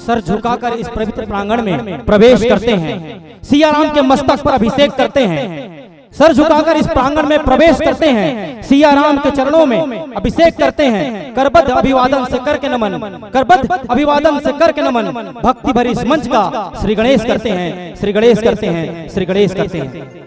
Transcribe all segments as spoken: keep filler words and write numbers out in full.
Sir झुकाकर इस पवित्र प्रांगण में प्रवेश करते हैं, सिया राम के मस्तक पर अभिषेक करते हैं, सर झुकाकर इस प्रांगण में प्रवेश करते हैं, सिया राम के चरणों में अभिषेक करते हैं, करबद्ध अभिवादन से करके नमन, करबद्ध अभिवादन से करके नमन, भक्ति भरी इस मंच का श्री गणेश करते हैं, श्री गणेश करते हैं, श्री गणेश करते हैं।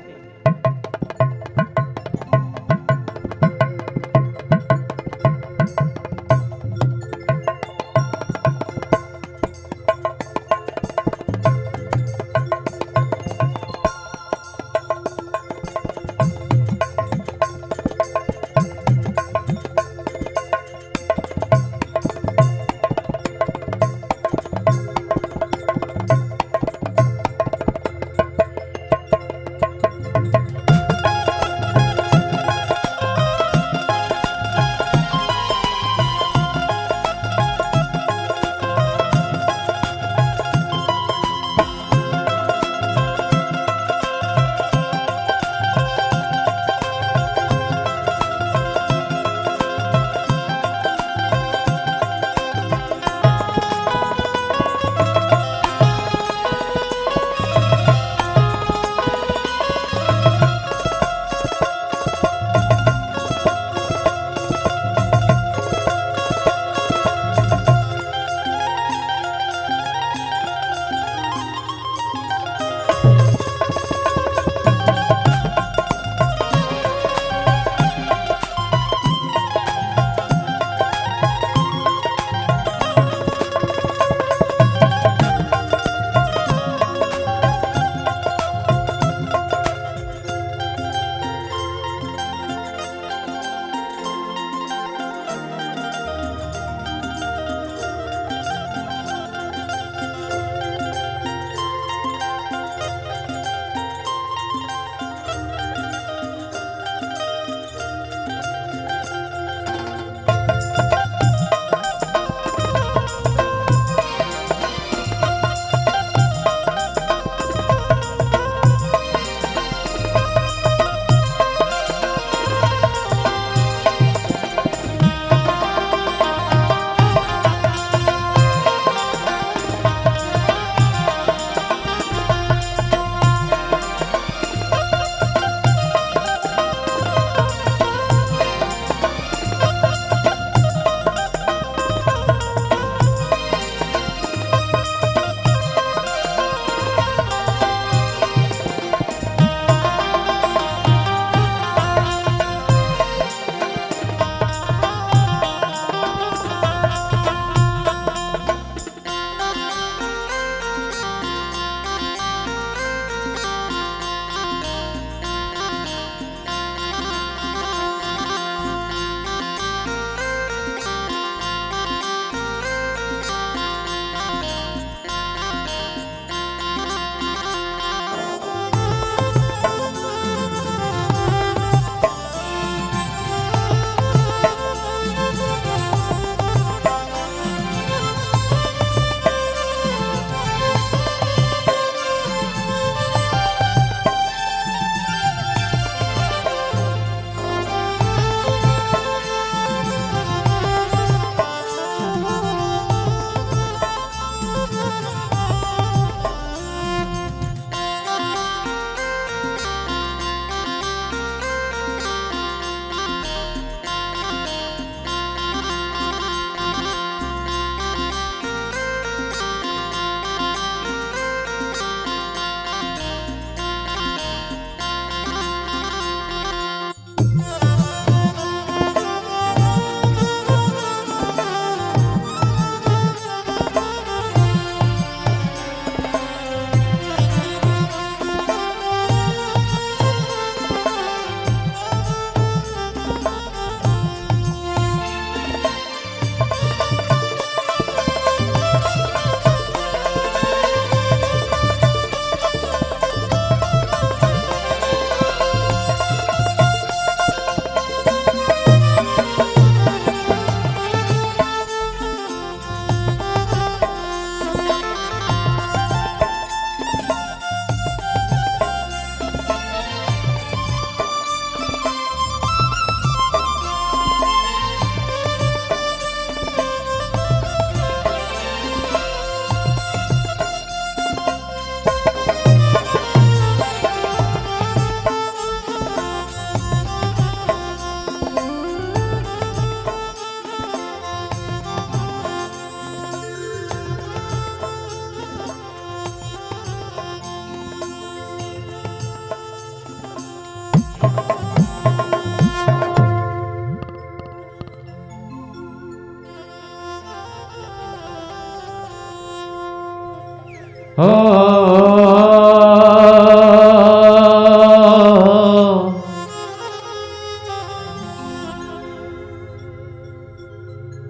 ओ,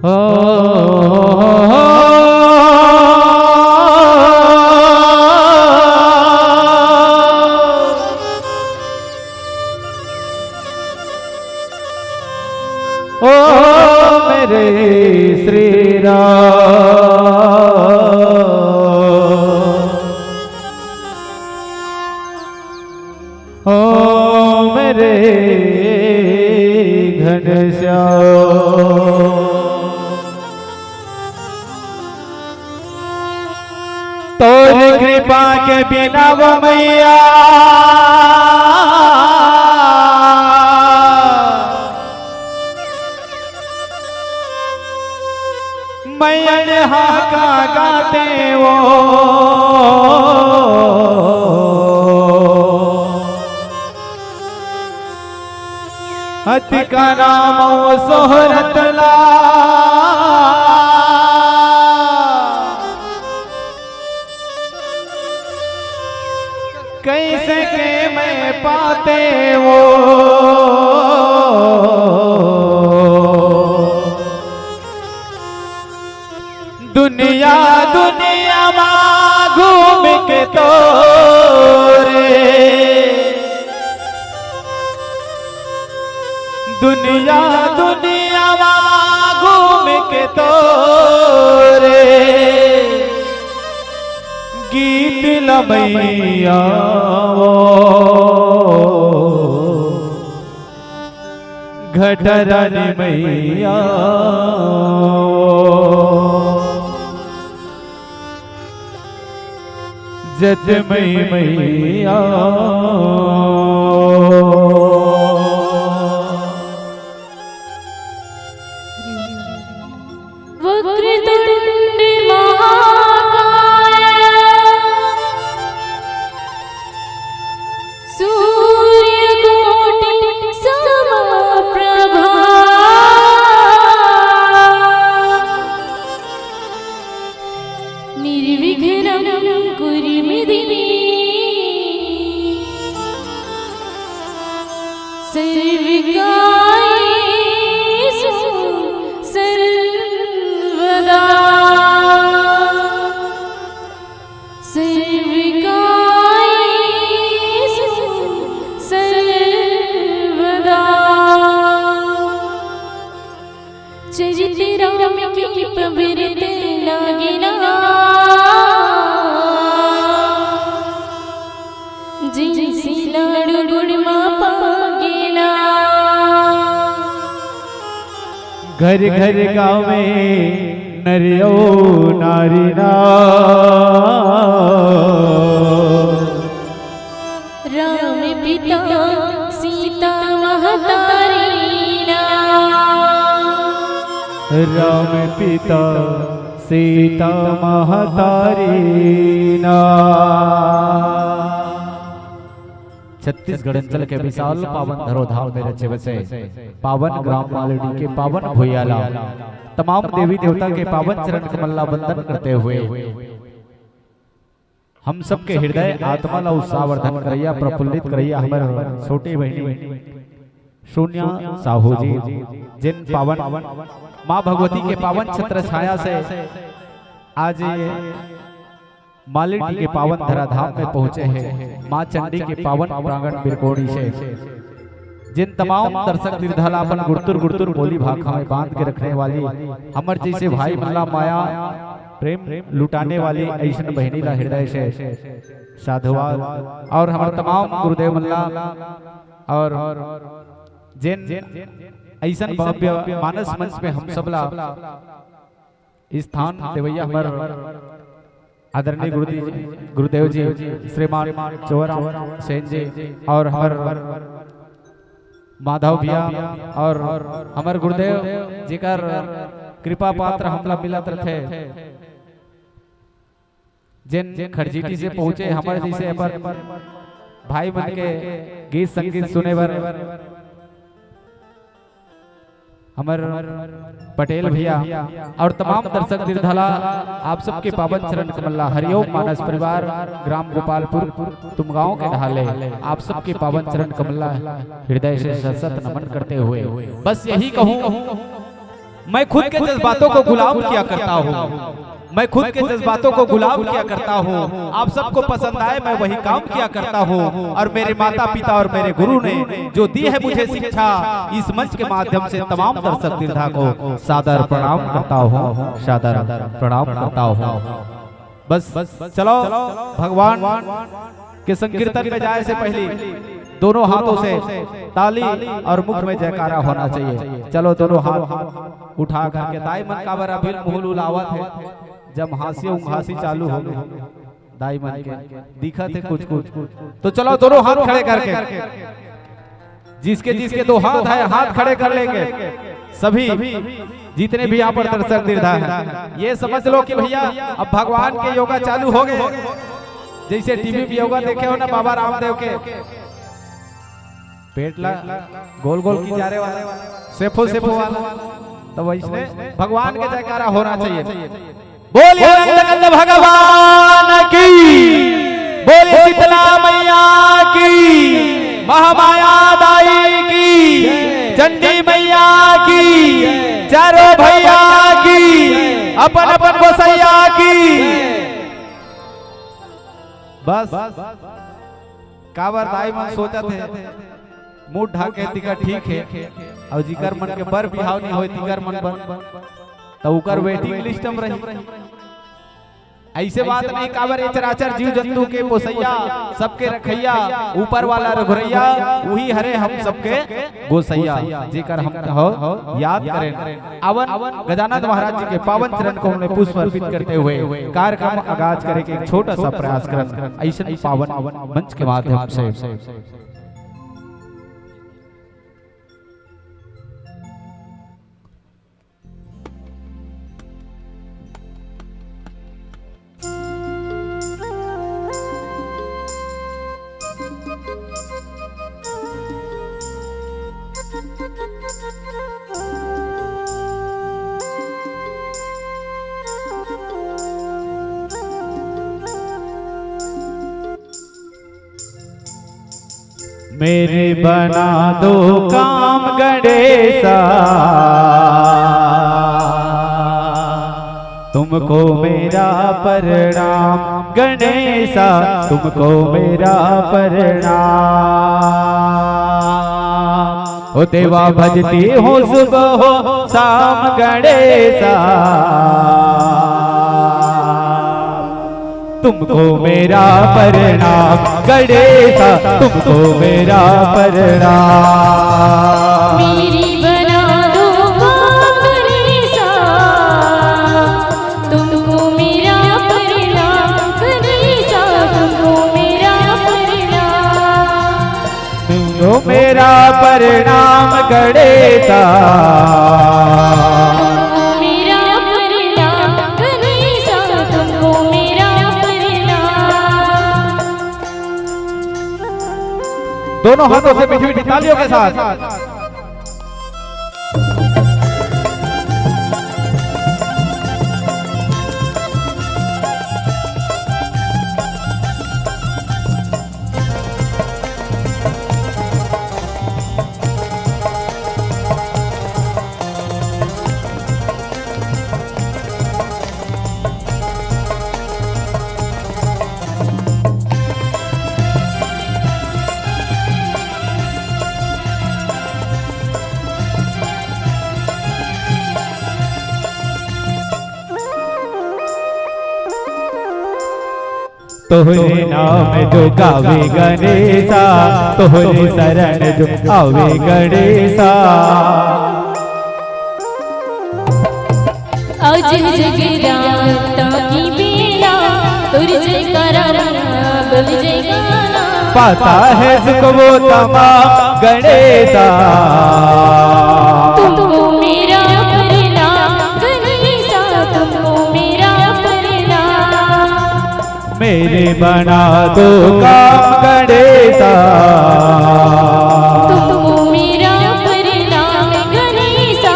ओ, ओ मेरे श्री राम, ओ मेरे घनश्याम। तोर कृपा के बिना वो मैया, मैं अनहा का गाते वो। अति का नाम सोहरत ला। कैसे के मैं पाते वो। दुनिया दुनिया मा घूम के तोरे, दुनिया दुनिया मा घूम के तोरे गीत ल मैया वो। घटा रानी मैया, जत मई मैया। वक्रतुंड महाकाय, सूर्यकोटि समप्रभा, निर्विघ्नं कुरु मे देवी। सर्वकार्येषु सर्वदा, सर्वकार्येषु सर्वदा। चरित राम के पवित्र लागेना, जिनसे लाड़ गुण मा पागेना। घर घर गावे नर अउ नारी ना। राम पिता सीता महतारी ना। राम पिता सीता महतारी ना। छत्तीसगढ़ अंचल के विशाल पावन धरोधाम में रचे बसे पावन ग्राम मालड़ी के पावन भुइयां ला तमाम देवी देवता के पावन चरण कमल ला वंदन करते हुए हम सबके हृदय आत्मा ला उत्साहवर्धन करइया, प्रफुल्लित करइया हमर छोटी बहिनी सोनिया साहू जी, जिन पावन माँ भगवती के पावन छत्र छाया से आज ये मालिनी के पावन धराधाम में पहुँचे हैं, माँ चंडी के पावन प्रांगण बिरकोड़ी से। जिन तमाम दर्शक निर्धला अपन गुरतुर गुरतुर बोली भाखा में बांध के रखने वाली हमर जैसे भाई मन ला माया प्रेम लुटाने वाली ऐसन बहिनी ला हृदय से साधुवाद। और हमर तमाम गुरुदेव मन ला और जिन ऐसन भव्य मानस मंच में हम सब ला स्थान देवैया हमर आदरणीय गुरुदेव जी, गुरुदेव जी श्रीमान चोराम सेन जी और हमर माधव भैया और हमर गुरुदेव जेकर कृपा पात्र हमला मिलत रथे, जेन खड़जीटी से पहुँचे हमर जैसे अपन भाई मन के गीत संगीत सुने बर। हमर पटेल भैया और तमाम दर्शक दीर्घा ला, आप सबके पावन चरण कमल ला हरिओम मानस परिवार, ग्राम गोपालपुर, तुमगांव के डहार ले आप सबके पावन चरण कमल ला हृदय से सशत नमन करते हुए बस यही कहूँ, मैं खुद के जज्बातों को गुलाम किया करता हूँ। मैं खुद के जज्बातों को गुलाम किया करता हूँ। आप सबको पसंद आए, मैं वही काम किया करता हूँ। और मेरे माता पिता और मेरे गुरु ने जो दी है मुझे शिक्षा, इस मंच के माध्यम से तमाम दर्शक दीर्घा को सादर प्रणाम करता हूँ, सादर प्रणाम करता हूँ। बस चलो, भगवान के संकीर्तन में जाए से पहले दोनों हाथों से ताली और मुख में जयकारा होना चाहिए। चलो, दोनों हाथ उठा करके दाई मन काबर अभी मुंह उलावत है, जब हाँसी उंघासी चालू हो गई दाई मन के, दिखत है कुछ कुछ। तो चलो, दोनों हाथ खड़े करके, जिसके जिसके दो हाथ है, हाथ खड़े कर लेंगे। सभी जितने भी यहाँ पर दर्शक दीर्घा हैं, ये समझ लो कि भैया, अब भगवान के योगा चालू हो गए। जैसे टीवी पे योगा देखे हो ना बाबा रामदेव के, पेट ला गोल गोल की जा रहे वाला, सेफो सेफो वाला, तो वैसने भगवान के जयकारा होना चाहिए। बोलिए नंद कंद भगवान की, बोलिए शीतला मैया की, महामाया दाई की, चंडी मैया की, चारों भैया की, अपन अपन गोसैया की। बस काबर दाई मन सोचत हे, मुंह ढाके तिकर ठीक हे, अउ जिकर मन के बर बिहाव नहीं होय तिकर मन बर, त उकर वेटिंग लिस्ट म रही। ऐसे बात नहीं, काबर ए चराचर जीव जंतु के पोसैया, सबके रखैया, ऊपर वाला रघुरैया, उही हरे हम सबके गोसैया, जेकर हम हो याद करें। आवन गजानंद महाराज जी के पावन चरण को हमने पुष्प अर्पित करते हुए कार्यक्रम आगाज करे के एक छोटा सा प्रयास करन, ऐसन पावन मंच के माध्यम से। मेरे बना दो काम गणेशा, तुमको मेरा प्रणाम गणेशा, तुमको मेरा प्रणाम। ओ देवा भजती हूँ सुबह हो शाम गणेशा, तुमको मेरा प्रणाम गणेशा, तुमको मेरा प्रणाम। मेरी बना दो काम गणेशा, तुमको मेरा प्रणाम गणेशा, तुमको मेरा प्रणाम। तुमको मेरा प्रणाम गणेशा। तुमको मेरा प्रणाम गणेशा, तुमको मेरा प्रणाम। दोनों हाथों से मीठी मीठी तालियों के साथ। तोहरे नाम जो गावे गणेशा, तोहरे शरण जो आवे गणेशा। आज जगराता की बेला, तोर जयकारा बोल जयकारा। पाता है सुख वो तमाम गणेशा। तुमको मेरा प्रणाम गणेशा, तुमको मेरा प्रणाम। मेरे बना दो काम गणेशा। तुमको मेरा प्रणाम गणेशा,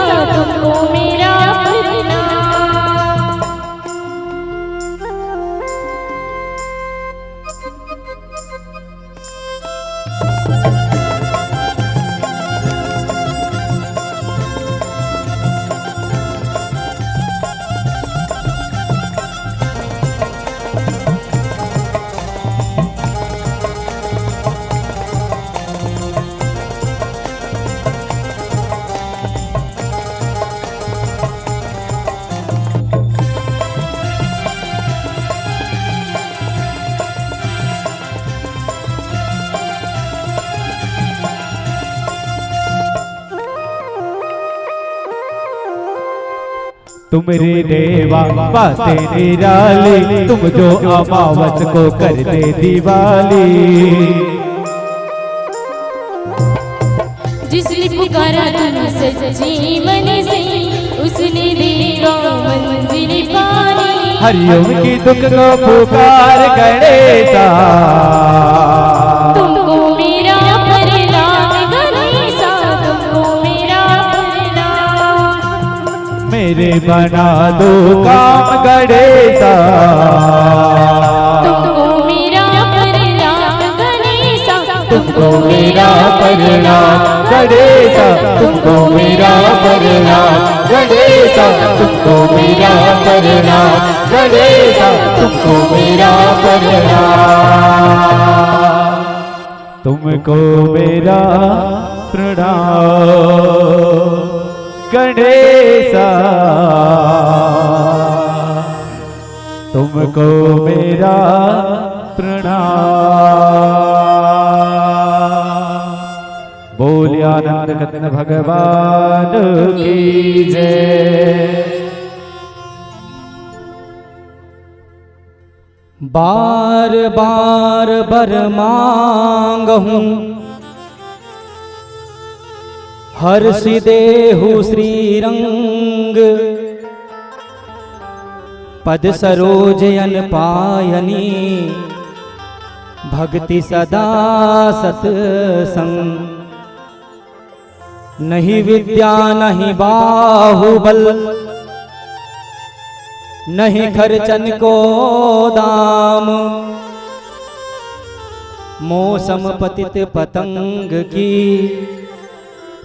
तुम रे देवा बातें निराली, तुम जो अमावस को कर दे दिवाली। जिसने पुकारा तुम सच्ची मन से, उसने देवा मंजिल पानी। हरिओम की दुख को पुकार गणेशा। तुमको मेरा प्रणाम गणेशा, तुमको मेरा प्रणाम। मेरे बना दो काम गणेशा। तुमको मेरा प्रणाम गणेशा, तुमको मेरा प्रणाम गणेशा, तुमको मेरा प्रणाम गणेशा, तुमको मेरा प्रणाम गणेशा, तुमको मेरा प्रणाम। तुमको मेरा प्रणाम गणेशा, तुमको मेरा प्रणाम। बोलिए आनंद कंद भगवान की जय। बार बार बर मांगहूं, हर्षि देहु श्रीरंग। पद सरोज अन पायनी, भक्ति सदा सतसंग। नहीं विद्या नहीं बाहुबल, नहीं खर्चन को दाम। मौसम पतित पतंग की,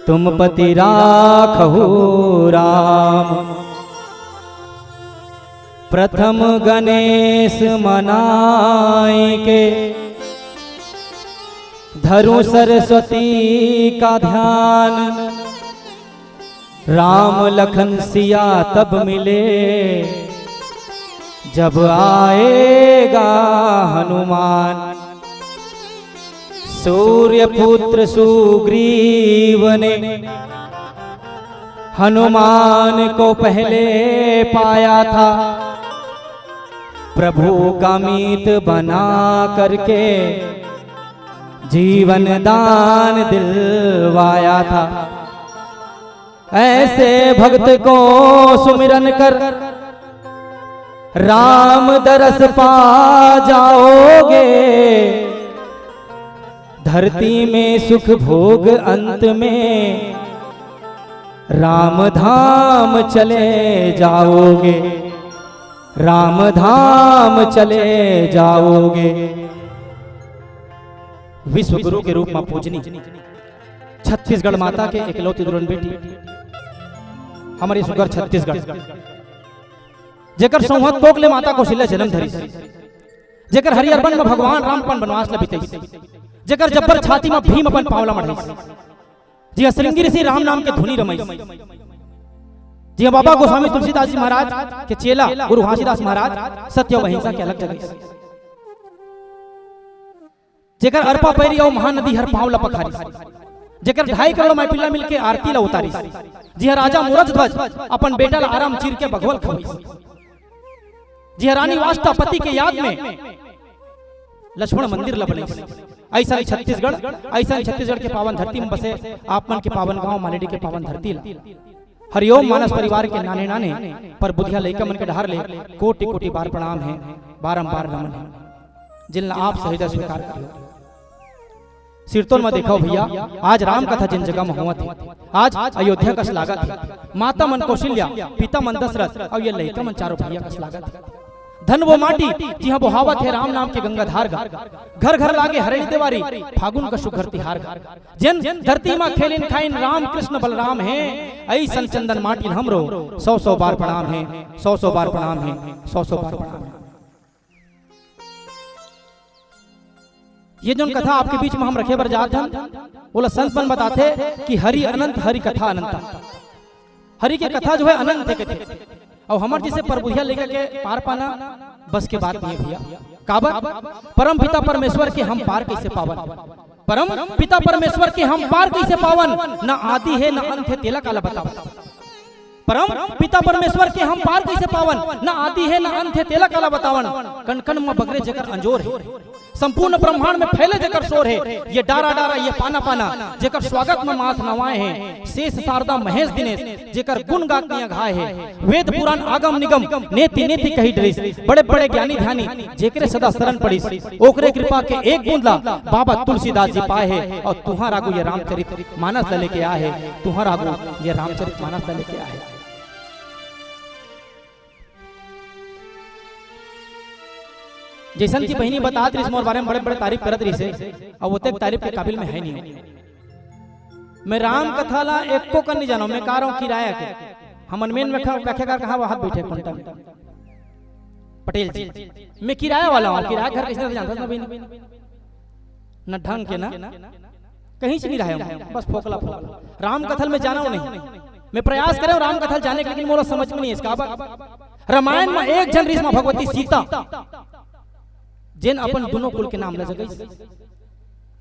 तुम पति राखहु राम। प्रथम गणेश मनाई के, धरूं सरस्वती का ध्यान। राम लखन सिया तब मिले, जब आएगा हनुमान। सूर्यपुत्र सुग्रीव ने हनुमान को पहले पाया था, प्रभु का मीत बना करके जीवन दान दिलवाया था। ऐसे भक्त को सुमिरन कर राम दरस पा जाओगे। धरती में सुख भोग अंत में राम धाम चले जाओगे, राम धाम चले जाओगे। विश्व गुरु के रूप में पूजनी छत्तीसगढ़ माता के एकलौती दुल्हन बेटी, हमर सुघर छत्तीसगढ़, जेकर सौंहत कोख ले माता कौशल्या जनम धरिस, जेकर हरियर बन म भगवान राम अपन बनवास ल बितइस, जेकर जब्बर छाती म भीम अपन पांव ल मढ़इस, जिहां श्रृंगी ऋषि राम नाम के धुनी रमइस, जिहां बाबा गोस्वामी तुलसीदास जी महाराज के चेला गुरु घासीदास महाराज सत्य अउ अहिंसा के अलख जगइस। जेकर अरपा पैरी अउ महानदी हर पांव ल पखारिस, जेकर ढाई करोड़ माईपिल्ला मिलके आरती ल उतारिस, जिहां राजा मूरज ध्वज अपन बेटा ल आराम चीर के बघवा ल खवइस, जिहां रानी वास्ता पति के याद में लक्ष्मण मंदिर ल बनइस। अइसन छत्तीसगढ़, अइसन छत्तीसगढ़ के पावन धरती म बसे आप मन के पावन गांव मालेडी के पावन धरती ल हरिओम मानस परिवार के नाने नाने पर बुधिया लइका मन के डहार ले कोटि कोटि बार प्रणाम हे, बारंबार नमन हे, जिन ला आप सहिदा स्वीकार करियो। सिरतोन म देखव भइया, आज राम कथा जिन जगह म होवत हे, आज अयोध्या कस लागत हे, माता मन कौशल्या, पिता मन दशरथ अउ ये लइका मन चारों भइया कस लागत हे। धन वो माटी जिहां बोहावत हे राम नाम के गंगाधार गा, घर घर लागे हरई देवारी, फागुन का सुघर तिहार गा। जेन धरती म खेलिन खाइन राम कृष्ण बलराम हे, अइसन चंदन माटी ल हमरो सौ सौ बार प्रणाम हे, सौ सौ बार प्रणाम हे, सौ सौ बार प्रणाम हे। ये जोन कथा आपके बीच म हम रखे बर जात हन, ओला संत मन बताथे कि हरि अनंत, हरि कथा अनंता। हरि के कथा जो हे अनंत हे कथे, अउ हमर जइसे परबुधिया लइका के पार पाना बस के बात नइ हे भइया। काबर? परम पिता परमेश्वर के हम पार कइसे पावन? परम पिता परमेश्वर के हम पार कइसे पावन? न आदि हे, न अंत हे, तेला काला बतावन? परम पिता परमेश्वर के हम पार कइसे पावन? ना आदि हे, ना अंत हे, तेला काला बतावन। कण कण म बगरे जेकर अंजोर हे, संपूर्ण ब्रह्मांड में फैले जेकर शोर हे, ये डारा डारा, ये पाना पाना, जेकर स्वागत म माथ नवाए हे, शेष शारदा महेश दिनेश, जेकर गुण गात निया घाय हे। वेद पुराण आगम निगम, नेति नेति कही डरिस, बड़े बड़े ज्ञानी ध्यानी, जेकरे सदा शरण पड़िस, ओकरे कृपा के एक बूंद ला बाबा तुलसीदास जी पाए हे। अउ तुंहर आगू ये रामचरित मानस ला लेके आए हे, तुंहर आगू ये रामचरित मानस ला लेके आए हे। जइसन कि बहिनी बतात रहिस, मोर बारे में बड़े-बड़े तारीफ करत रहिस हे, अउ ओतेक तारीफ के काबिल मैं है नहीं हूँ। मैं राम कथा ला एको कन नहीं जानव, मैं कह रहा हूँ किराया के। हमन मेन व्याख्या, व्याख्याकार कहाँ वहाँ बैठे कोंटा में? पटेल जी। मैं किराया वाला हूँ, किराया घर कइसे जानथस ना बहिनी? न ढंग के ना, कहीं से नहीं रहे हूँ, बस फोकला फोकला। राम कथा ल मैं जानव नहीं, मैं प्रयास करे हूँ राम कथा ल जाने के, लेकिन मोला समझ में नहीं हे इसका। अब रामायण में एक झन रिहिस माँ भगवती सीता, जेन अपन दुनों कुल के नाम ला जगइस।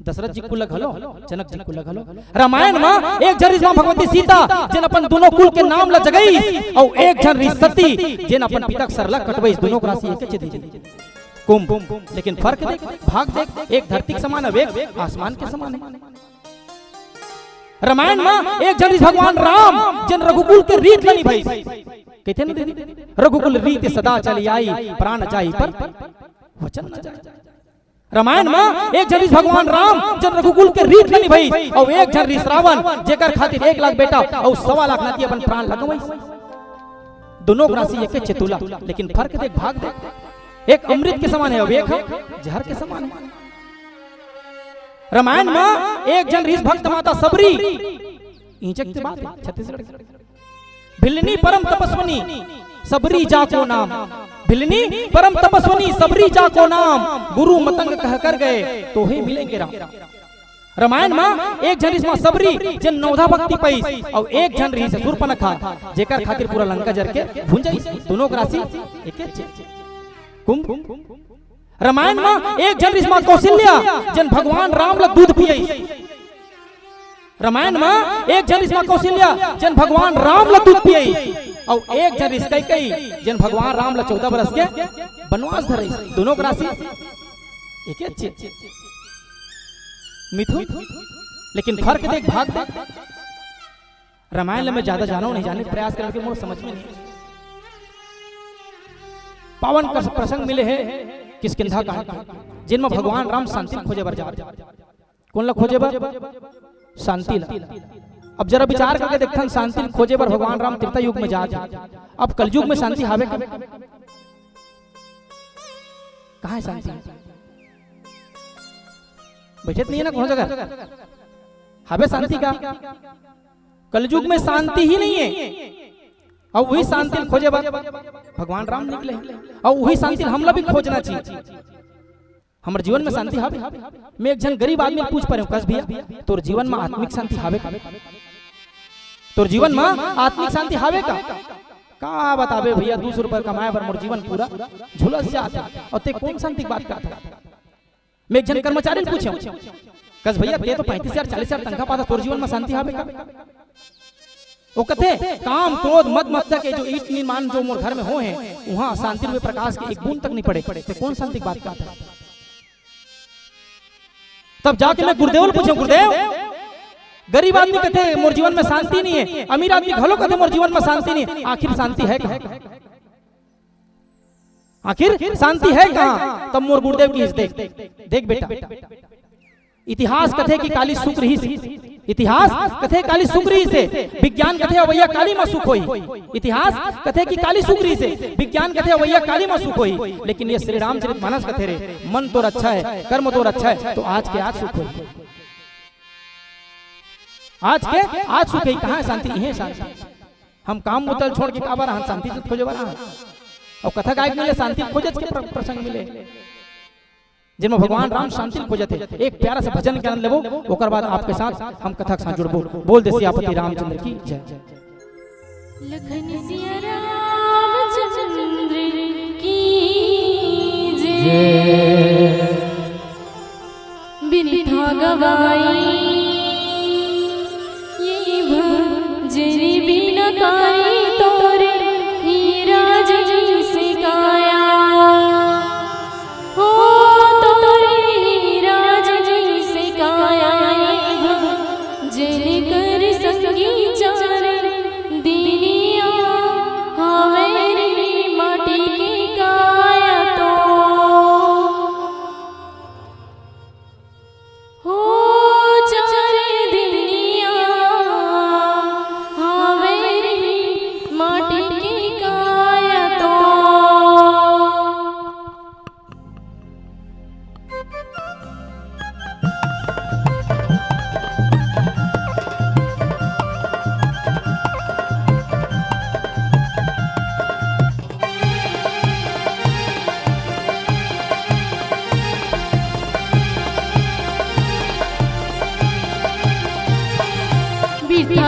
दशरथ जी कुल ला घलो, जनक जी कुल ला घलो। रामायण में एक झन रिहिस माँ भगवती सीता, जेन अपन दुनों कुल के नाम ला जगइस, अउ एक झन रिहिस सती, जेन अपन पिता के सर ला कटवइस। दुनों के राशि एके दे। कुंभ। लेकिन फर्क देख, भाग देख, एक धरती के समान हे, एक आसमान के समान हे। रामायण में एक झन रिहिस भगवान राम, जेन रघुकुल के रीत ल निभाइस। कहिथे ना दीदी, रघुकुल रीत सदा चली आई, प्राण जाई पर वचन न जाई। रामायण में एक झन रिहिस भगवान राम, जेन रघुकुल के रीत ल निभाइस, अउ एक झन रिहिस रावण, जेकर खातिर एक लाख बेटा अउ सवा लाख नाती अपन प्राण ल गंवाइस। दुनों के राशि एके चेतुला, लेकिन फर्क देख, भाग देख, एक अमृत के समान हे, अउ एक ह जहर के समान हे। रामायण में एक झन रिहिस भक्त माता सबरी, इंचक के बात हे छत्तीसगढ़ के। भिलनी परम तपस्वनी सबरी जाको नाम, भिलनी परम तपस्वनी सबरी जाको नाम, गुरु मतंग कह कर गए तोहे मिलेंगे राम। रामायण में एक झन रिहिस माँ सबरी, जेन नवधा भक्ति पाइस, अउ एक झन रिहिस सूर्पनखा, जेकर खातिर पूरा लंका जर के भुंजाइस। दुनों के राशि एके चेतुला। कुंभ। रामायण में एक झन रिहिस माँ कौशल्या, जेन भगवान राम ला दूध पियाइस। रामायण में एक झन रिहिस माँ कौशल्या, जेन भगवान राम ला दूध पियाइस, अउ एक झन रिहिस कैकेयी, जेन भगवान राम ला चौदह बरस के बनवास धराइस। दुनों के राशि एके चेतुला। मिथुन। लेकिन फर्क देख, भाग देख। रामायण ल मैं ज्यादा जानव नहीं, जाने के प्रयास करव, लेकिन मोर समझ में नहीं। पावन कस-, प्रसंग मिले हे किष्किंधा कांड के, जेन म भगवान राम शांति ल खोजे बर जात हे। कोन ला खोजे बर? शांति ला। अब जरा विचार करके देखथन, शांति ल खोजे बर भगवान राम त्रेता युग में जात हे। अब कलयुग में शांति हावे का? कहाँ हे शांति? बैठे तो नहीं हे ना कोनो जगह। हावे शांति का? कलयुग में शांति ही नहीं हे। अउ उही शांति ल खोजे बर भगवान राम निकले हे। अउ उही शांति ल हमला भी खोजना चाहिए। हमर जीवन में शांति हावे? मैं एक झन गरीब आदमी ल पूछ पा रहे हूँ, कस भैया, तोर जीवन में आत्मिक शांति हावे का? तोर जीवन में आत्मिक शांति हावे का? का बताबे भैया, दू सौ रुपया कमाए बर मोर जीवन पूरा झुलस जात हे। अउ तें कोन शांति के बात करत हस? मैं एक झन कर्मचारी ल पूछेंव, कस भैया, तें तो पैंतीस हजार, चालीस हजार तनखा पाथस, तोर जीवन में शांति हावे का? वो कथे, काम, क्रोध, मद, मत्सर के जो ईंट निर्माण जो मोर घर में होए हे, उहाँ शांति रूपी प्रकाश के एक बूंद तक नहीं पड़े। तें कोन शांति के बात करत हस? तब जाके मैं गुरुदेव ल पूछेंव, गुरुदेव, गरीब आदमी कथे मोर जीवन में शांति नहीं हे, अमीर आदमी घलो कथे मोर जीवन में शांति नहीं हे, आखिर शांति हे कहाँ? आखिर शांति हे कहाँ? तब मोर गुरुदेव कहिस, देख, देख बेटा, इतिहास कथे कि काली सुख रहिस हे। इतिहास कथे काली सुख रहिस हे। विज्ञान कथे अवइया काली म सुख होही। इतिहास कथे कि काली सुख रहिस हे। विज्ञान कथे अवइया काली म सुख होही। लेकिन ये श्री रामचरित मानस कथे रे, मन तोर अच्छा हे, कर्म तोर अच्छा हे, तो आज के आज सुख होही। आज के आज सुख होही। कहाँ हे शांति? इहें शांति। हम काम बुता ल छोड़ के काबर आहन? शांति तो खोजे बर आहन। अउ कथा गायक मिले, शांति खोजत के प्र-, प्रसंग मिले। जेन म भगवान राम शांति ल खोजत हे। एक प्यारा सा भजन के आनंद लेबो, ओकर बाद आपके साथ हम कथा के साथ जुड़बो। बोल दे सियापति रामचंद्र की जय। लखन सिया रामचंद्र की जय। बिरथा गवाई ये भजन बिन काई।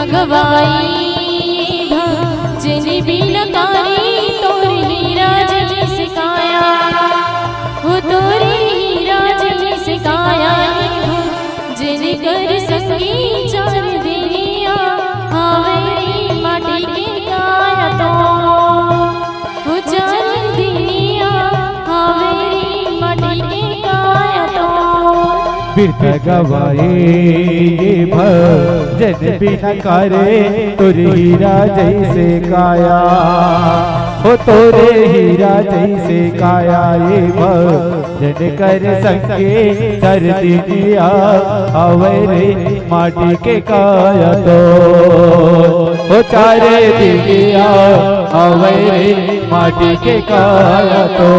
गवाई भजन बिन कारी तोर हीरा जइसे काया, हो तोर हीरा जइसे काया। भजन कर संगी चार दिनिया, हावरी माटी के काया तो। हो चार दिनिया, हावरी माटी के काया तो। बिरता गवाए ये भजन बिन कारी तोर हीरा जइसे काया, हो तोर हीरा जइसे काया। ये भजन कर संगी चार दिनिया, हावरी माटी के काया तो। हो चार दिनिया, हावरी माटी के काया तो।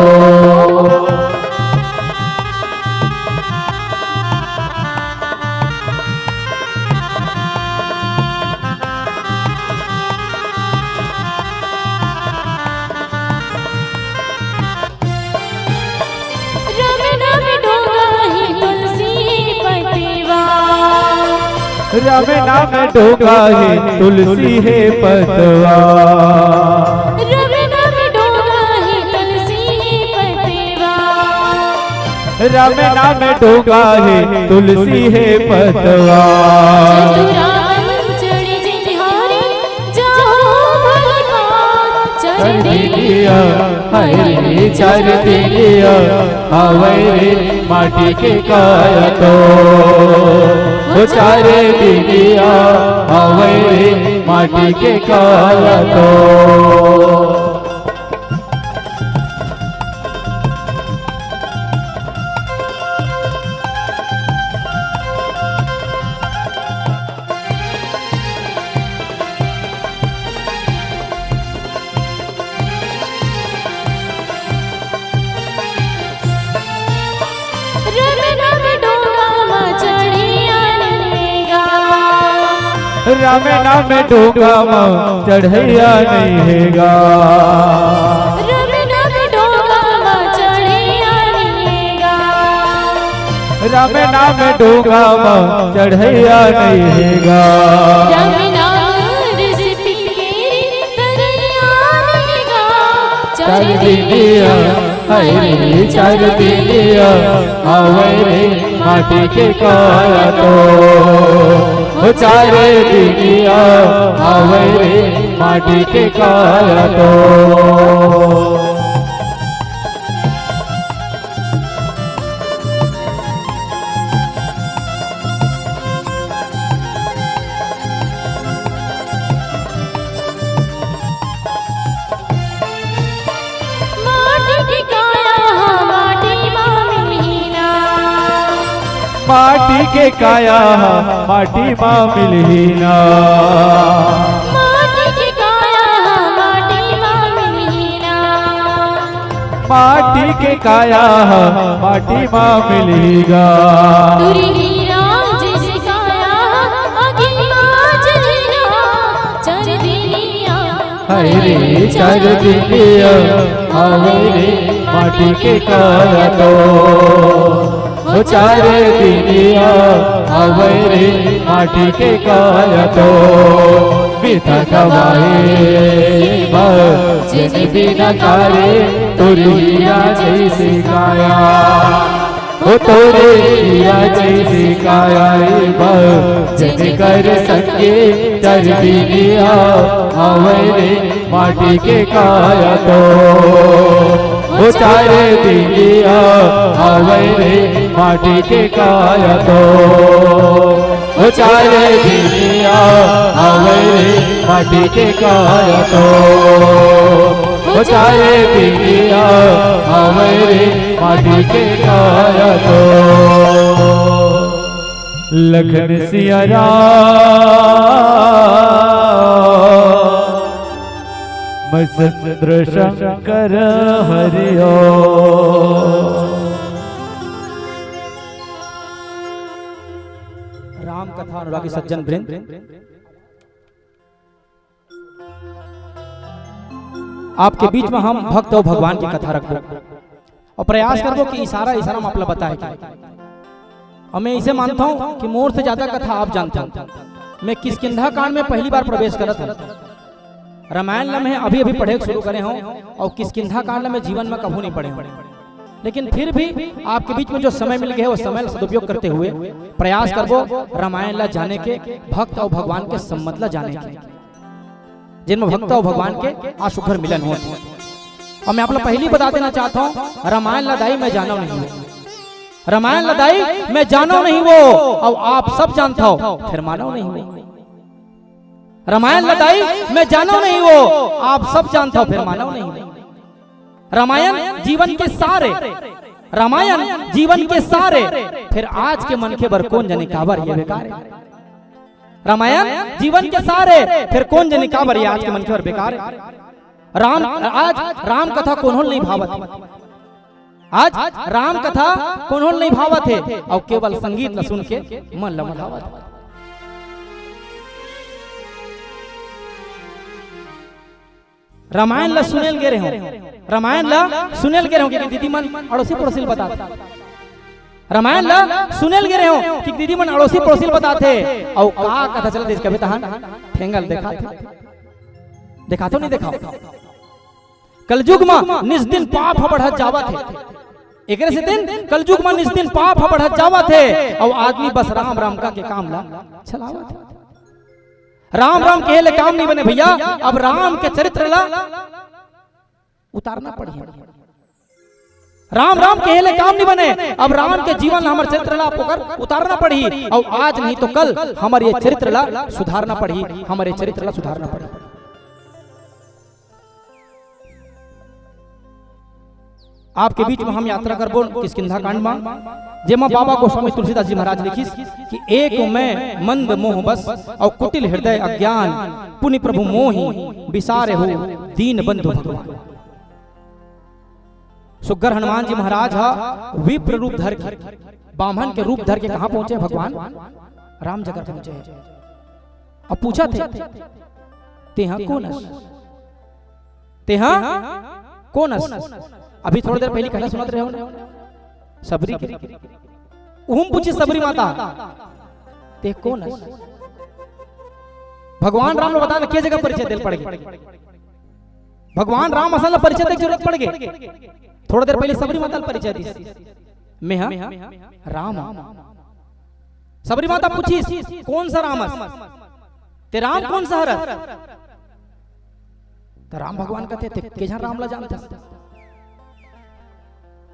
रमे नाम ढोंगा हे तुलसी पतवा। रमे नाम ढोंगा हे तुलसी हे पतवा। रमे नाम ढोंगा हे तुलसी हे पतवा। रमे नाम ढोंगा हे तुलसी हे पतवा। चतुरा अंचल जिनिहारी जाओ भगवान। चार दिनिया, हाय रे चार दिनिया, हावरी माटी के काया तो। हो चार दिनिया, हावरी माटी के काया तो। रमे नाम ढोंगा म चढ़ैया नइ हे गा। रमे नाम ढोंगा म चढ़ैया नइ हे गा। रमे नाम ढोंगा म चढ़ैया नइ हे गा। रमे नाम ढोंगा म चढ़ैया नइ हे गा। रमे नाम रिस पी के रे दरिया नइ हे गा। चार दिनिया, हाय रे चार दिनिया, हावरी माटी के काया तो। हो चार दिनिया, हावरी माटी के काया तो। माटी के काया ह माटी मा मिलही ना। माटी के काया ह माटी मा मिलही ना। माटी के काया ह माटी मा मिलही ना। माटी के काया ह माटी मा मिलही गा। तुरी हीरा जइसे काया ह आगी मा जलही ना। चार दिनिया, हाय रे चार दिनिया, हावरी माटी के काया तो। हो चार दिनिया, हावरी माटी के काया तो। बिरता गवाए भजन बिन कारी तोर हीरा जइसे काया। हो तोर हीरा जइसे काया। भजन कर संगी चार दिनिया, हावरी माटी के काया तो। हो चार दिनिया, हावरी माटी के काया तो। हो चार दिनिया, हावरी माटी के काया तो। हो चार दिनिया, हावरी माटी के काया तो। लखन सिया राम, चंद्र शंकर हरिओ। राम कथा अनुरागी सज्जन वृंद, आपके बीच में हम भक्त अउ भगवान के कथा रखबो अउ प्रयास करबो कि इशारा इशारा में आप ला बताए के। अउ मैं इसे मानता हूँ कि मोर से ज्यादा कथा आप जानते हो। मैं किष्किंधा कांड में पहली बार प्रवेश करत हूँ। रामायण ला मैं अभी-अभी पढ़े शुरू करे हूँ और किष्किंधा कांड ला मैं जीवन में कभू नहीं पढ़े हूँ। लेकिन फिर भी आपके बीच में जो समय मिल गया है, वो समय ला सदुपयोग करते हुए प्रयास करबो रामायण ला जाने के, भक्त और भगवान के संबंध ला जाने के, जिनमें भक्त और भगवान के आ सुघर मिलन हो। और मैं आप लोग पहली बता देना चाहता हूँ, रामायण ला दाई मैं जानव नहीं वो। रामायण ला दाई मैं जानव नहीं वो, और आप सब जानत हव, फिर मानव नहीं वो। रामायण ला दाई मैं जानव नहीं वो, आप सब जानत हव, फिर मानव नहीं वो। रामायण जीवन के सार ए, रामायण जीवन के सार ए, फिर आज के मनखे बर कोन जने काबर ये बेकार ए। रामायण जीवन के सार ए, फिर कोन जने काबर ये आज के मनखे बर बेकार ए। राम, आज राम कथा कोनो ल नहीं भावत। आज राम कथा कोनो ल नहीं भावत हे, अउ केवल संगीत ल सुन के मन ल मधावत हे। रामायण ल सुने ल गे रहे हो, रामायण ल सुने ल गे रहे हो, कि दीदी मन अड़ोसी पड़ोसी ल बतात। रामायण ल सुने ल गे रहे हो, कि दीदी मन अड़ोसी पड़ोसी ल बतात हे, अउ का कथा चलत हे, कभी तहान ठेंगल देखात हे, देखात हो नहीं देखाव? कलयुग म निस दिन पाप ह बढ़त जावत हे। एकरे सेती कलयुग म निस दिन पाप ह बढ़त जावत हे, अउ आदमी बस राम राम कहिके काम ला चलावत हे। राम राम कहे ले काम नहीं बने भैया, अब राम के चरित्र ला उतारना पड़ही। राम राम कहे ले काम नहीं बने, अब राम के जीवन ला, हमर चरित्र ला ओकर उतारना पड़ही, अउ आज नहीं तो कल हमर ये चरित्र ला सुधारना पड़ही, हमर ये चरित्र ला सुधारना पड़ही। आपके बीच में हम यात्रा करबो किष्किंधा कांड में, जेमा बाबा गोस्वामी तुलसीदास जी महाराज लिखिस कि एक मैं मंद मोह बस, और कुटिल हृदय अज्ञान, पुनि प्रभु मोहि बिसारे हो दीन बंधु भगवान। सुग्घर हनुमान जी महाराज हा विप्र रूप धर के, बामन के रूप धर के कहाँ पहुंचे भगवान? राम जगह पहुंचे। अब पूछत हे, तेहा कोन अस? तेहा कोन अस? अभी थोड़ी देर पहले कथा सुनत रहे हो सबरी के। उहू म पूछिस सबरी माता, ते कोन अस? भगवान राम ल बता ना, के जगह परिचय देल पड़ गे? भगवान राम असन ल परिचय दे के जरूरत पड़ गे? थोड़ा देर पहले सबरी माता ल परिचय दिस, मैं हा राम हूं। सबरी माता पूछिस, कोन सा राम अस? ते राम कोन सा हरस? त राम भगवान कथे, ते के झन राम ला जानथस?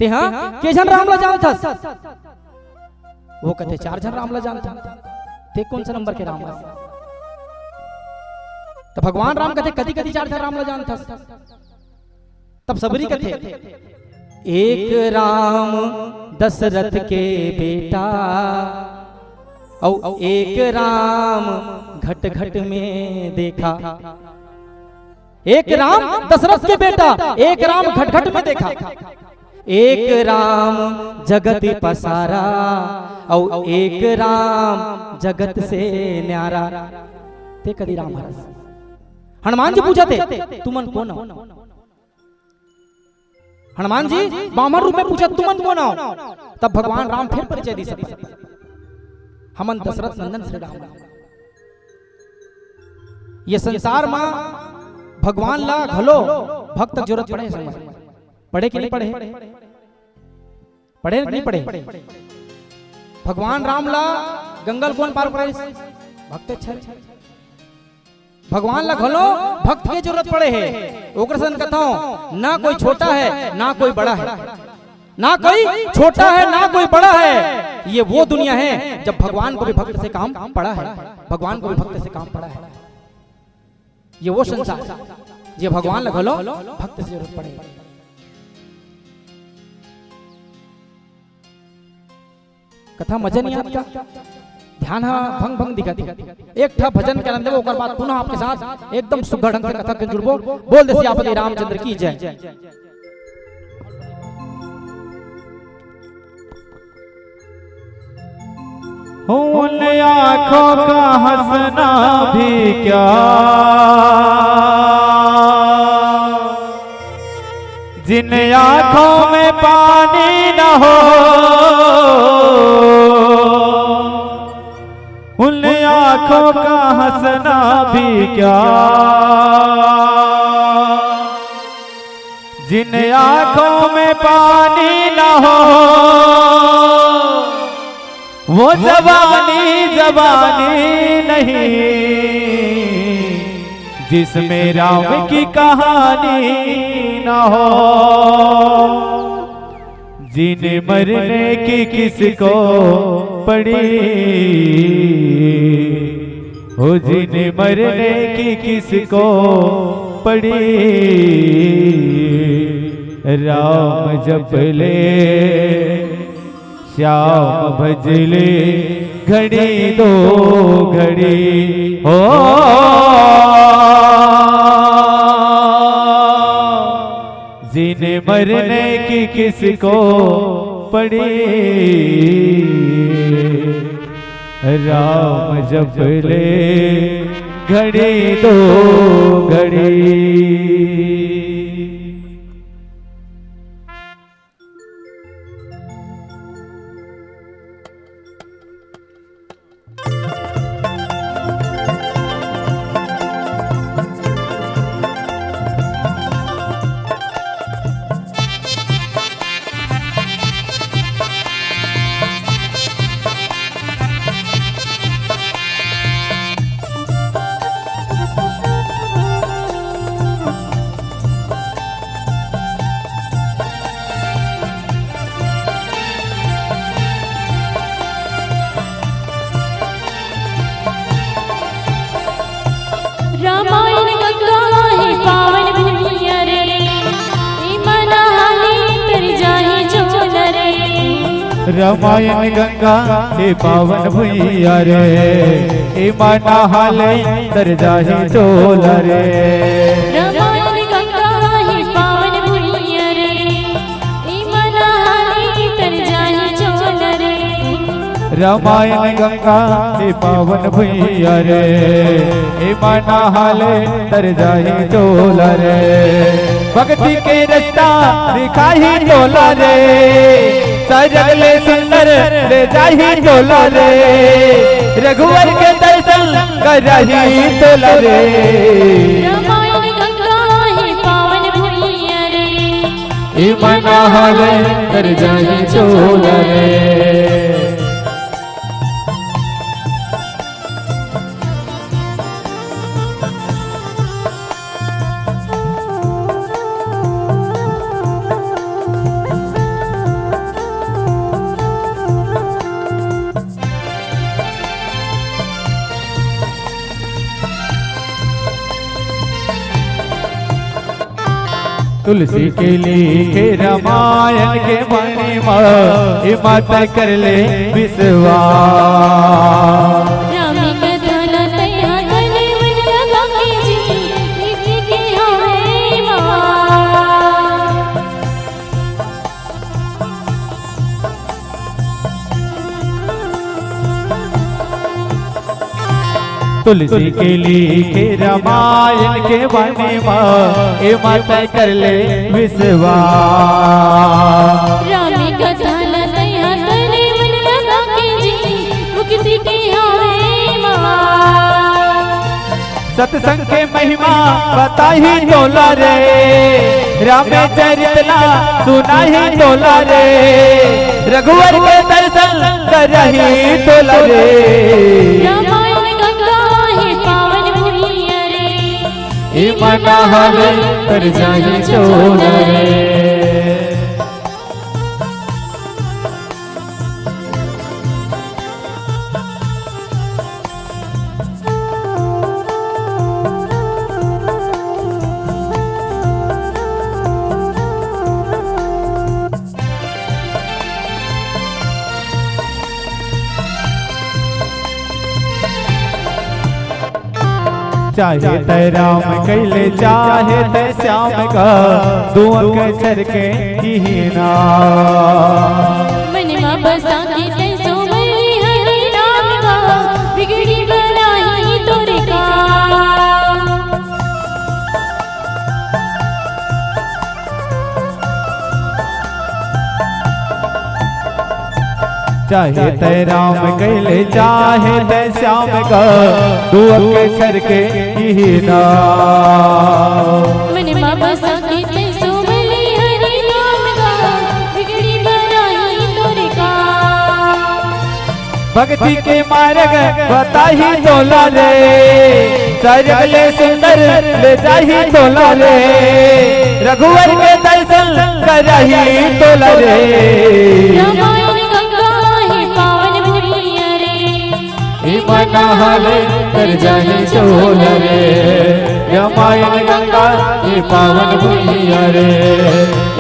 तेहा के झन राम ला जानथस? वो कथे, चार झन राम ला जानथन। ते कोन सा नंबर के राम अस? त भगवान राम कथे, कति कति चार झन राम ला जानथस? तब सबरी कथे, एक राम दशरथ के बेटा, अउ एक राम घट घट में देखा। एक राम दशरथ के बेटा, एक राम घट घट में देखा। एक राम जगत पसारा, अउ एक राम जगत से न्यारा। ते कति राम हरस? हनुमान जी पूछत हे, तुमन कोन हो? हनुमान जी बामन रूप में पूछत, तुमन कोन हो? तब भगवान राम फिर परिचय दिस, हमन दशरथ नंदन श्री राम। ये संसार म भगवान ला घलो भक्त जरूरत पड़े हे संगवारी। पड़े कि नहीं पड़े? पड़े कि नहीं पड़े? भगवान राम ला गंगा ल कोन पार कराइस? भक्त छे। भगवान ला घलो भक्त के जरूरत पड़े हे। ओकर सन कथंव, ना कोई छोटा है, ना कोई बड़ा है, ना कोई छोटा है, ना कोई बड़ा है। ये वो दुनिया है जब भगवान को भी भक्त से काम पड़ा है, भगवान को भी भक्त से काम पड़ा है। ये वो संसार, जे भगवान ला घलो भक्त से जरूरत पड़े। कथा मजा नहीं आता, ध्यान हा भंग भंग दिखत हे। एक ठा भजन के आनंद लेबो, ओकर बाद पुनः आपके साथ एकदम सुघर ढंग से कथा के जुड़बो। बोल दे सियापति रामचंद्र की जय। उन आंखों का हंसना भी क्या, जिन आंखों में पानी न हो, उन आंखों का हंसना भी क्या, जिन आंखों में पानी ना हो, वो जवानी जवानी नहीं, जिसमें राम की कहानी ना हो। जीने मरने की किसको पड़ी, हो जीने मरने की किसको पड़ी। राम जप ले, श्याम भज ले, घड़ी दो घड़ी हो। जीने मरने की किसको पड़ी, राम जप ले, घड़ी दो घड़ी। रामायण गंगा हे पावन भुइयां रे, इमा नहाले तर जाही चोला रे। रामायण गंगा हे पावन भुइयां रे, इमा नहाले तर जाही चोला रे। रामायण गंगा हे पावन भुइयां रे, इमा नहाले तर जाही चोला रे। रामायण गंगा हे पावन भुइयां रे, इमा नहाले तर जाही चोला रे। भक्ति के रस्ता दिखाही चोला रे, सरग ले सुंदर ले जाही चोला रे। रघुवर के दर्शन कराही चोला रे। रामायण गंगा हे पावन भुइयां रे, इमा नहाले तर जाही चोला रे। तुलसी के लिखे रामायण के महिमा, इमा तैं कर ले विश्वास। राम कथा ला तैं हा तन मन लगा के जी, प्रीति के हवे माँ। तुलसी के लिखे रामायण के महिमा, इमा तैं कर ले विश्वास। राम कथा ला तैं हा तन मन लगा के जी, मुक्ति के हवे माँ। सत्संग के महिमा बताही चोला रे, रामचरित ला सुनाही चोला रे, रघुवर के दर्शन कराही चोला रे। रामायण गंगा हे पावन भुइयां रे, इमा नहाले तर जाही चोला रे। चाहे तैं राम कहि ले, चाहे तैं श्याम का, दुंव अक्षर के किही नाम। मन मा बसा के तैं सुमर ले हरि नाम का, बिगड़ी बनाही तोर काम। चाहे तै राम कहि ले, चाहे तै श्याम का, दू अक्षर के ही नाम। मन मा बसा के तै सुमली हरि नाम गा, बिगड़ी बनाही तोर काम। भक्ति के मार्ग बताही तोला रे, सरग ले सुंदर ले जाही तोला रे, रघुवर के दर्शन कराही तोला रे। रामायण गंगा हे पावन भुइयां रे, इमा नहा ले तर जाही चोला रे। रामायण गंगा हे पावन भुइयां रे,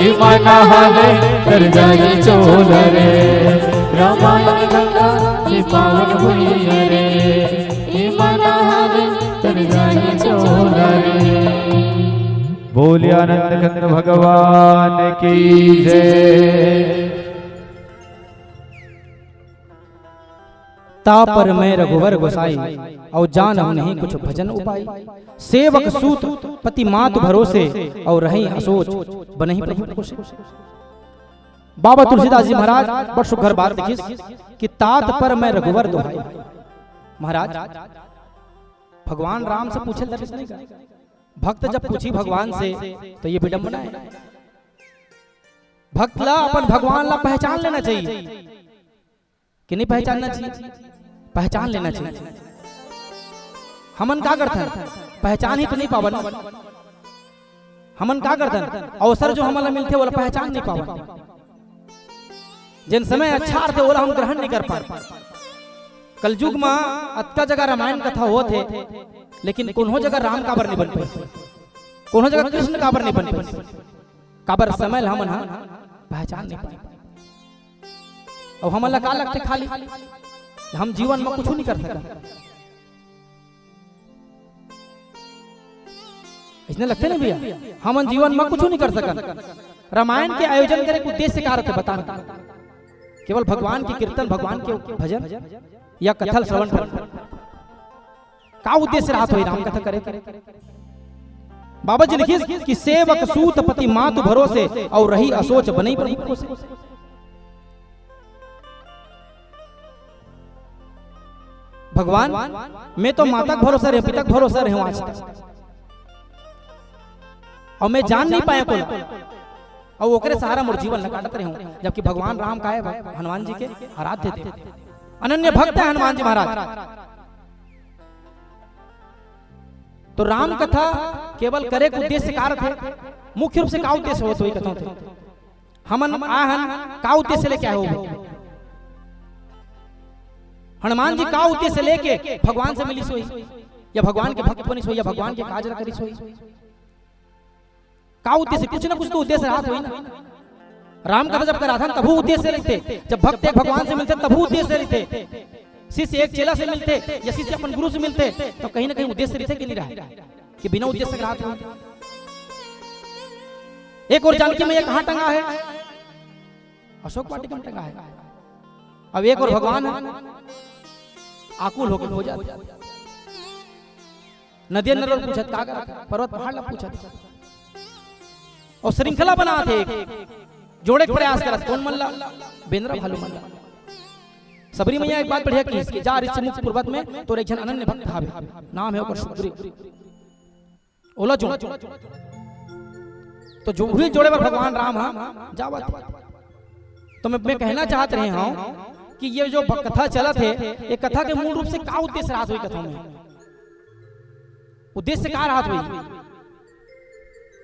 इमा नहा ले तर जाही चोला रे। रामायण गंगा हे पावन भुइयां रे, इमा नहा ले तर जाही चोला रे। बोलिए आनंद कंद भगवान की जय। ता पर मैं रघुवर गोसाई, अउ जानहु नहीं कुछ भजन उपाई। सेवक सूत पति मातु भरोसे, अउ रही असोच बनही प्रभु पोसे। बाबा तुलसीदास जी महाराज बड़ सुघर बात लिखिस कि तात पर मैं रघुवर दोहाई। महाराज, भगवान राम से पूछे ल धरिस नहीं का? भक्त जब पूछी भगवान से, तो ये विडंबना है। भक्त ला अपन भगवान ला पहचान लेना चाहिए कि नहीं पहचानना चाहिए? पहचान लेना चाहिए। हमन का करथन, पहचान ही तो नहीं पावन। हमन का करथन, अवसर जो हमन ला मिलथे, ओला पहचान नहीं पावन। जेन समय अच्छा आथे, ओला हम ग्रहण नहीं कर पान। कलयुग मा अतका जगह रामायण कथा होत हे, लेकिन कोनो जगह राम काबर नहीं बन पाइस, कोनो जगह कृष्ण काबर नहीं बन पाइस? काबर समय ला हमन हा पहचान नहीं पाए। अउ हमन ला का लगथे खाली, हम जीवन मा कुछ नहीं कर सकन। इसने लगथे ना भैया, हमन जीवन मा कुछ नहीं कर सकन। रामायण के आयोजन करे के उद्देश्य का रथे, बता ना। केवल भगवान के कीर्तन, भगवान के भजन या कथा ल श्रवण करना, का उद्देश्य रहत होही राम कथा करे के? बाबा जी लिखिस कि सेवक सूत पति मातु भरोसे, अउ रही असोच बनही प्रभु पोसे। भगवान, मैं तो माता के भरोसा रहे, पिता के भरोसा रहे हूँ आज तक, अउ मैं जान नहीं पाया कोला, अउ ओकरे सहारा मोर जीवन ल काटत रहे हूँ, जबकि भगवान राम का हे? हनुमान जी के आराध्य देव, अनन्य भक्त हे हनुमान जी महाराज। तो राम कथा केवल करे के उद्देश्य का रथे? मुख्य रूप से का उद्देश्य होत होही कथों ते? हमन आहन का उद्देश्य लेके आए हो? हनुमान जी का उद्देश्य लेके भगवान से मिलिस होही, या भगवान के भक्त बनिस होही, या भगवान के काज ल करिस होही? का उद्देश्य? कुछ ना कुछ तो उद्देश्य रहत होही ना। राम कथा जब कराथन तभू उद्देश्य रहिथे, जब भक्त एक भगवान से मिलथे तभू उद्देश्य रहिथे। शिष्य एक चेला से मिलथे या शिष्य अपन गुरु से मिलथे तो कहीं ना कहीं उद्देश्य रहिथे कि नहीं रहे, कि बिना उद्देश्य के रहत होही? एक ओर जानकी मैया कहाँ टंगा हे? अशोक वाटिका में टंगा हे। अब एक ओर भगवान हे, आकुल होके खोजत, नदिया नरोल पूछत, का करत, पर्वत पहाड़ ला पूछत, अउ श्रृंखला बनात हे, जोड़े के प्रयास करत, कोन मन ला? बेंदरा भालू मन ला। सबरी मैया एक बात बढ़िया किहिस कि जा ऋषिमुख पर्वत में तोर एक झन अनन्य भक्त हावे, नाम हे ओकर सुग्रीव, ओला जोड़। तो जो भी जोड़े बर भगवान राम हा जावत। तो मैं, मैं कहना चाहत रहे हूँ कि ये जो भ-, कथा चलत हे, ये कथा के मूल रूप से का उद्देश्य रहत होही कथा में? उद्देश्य का रहत होही?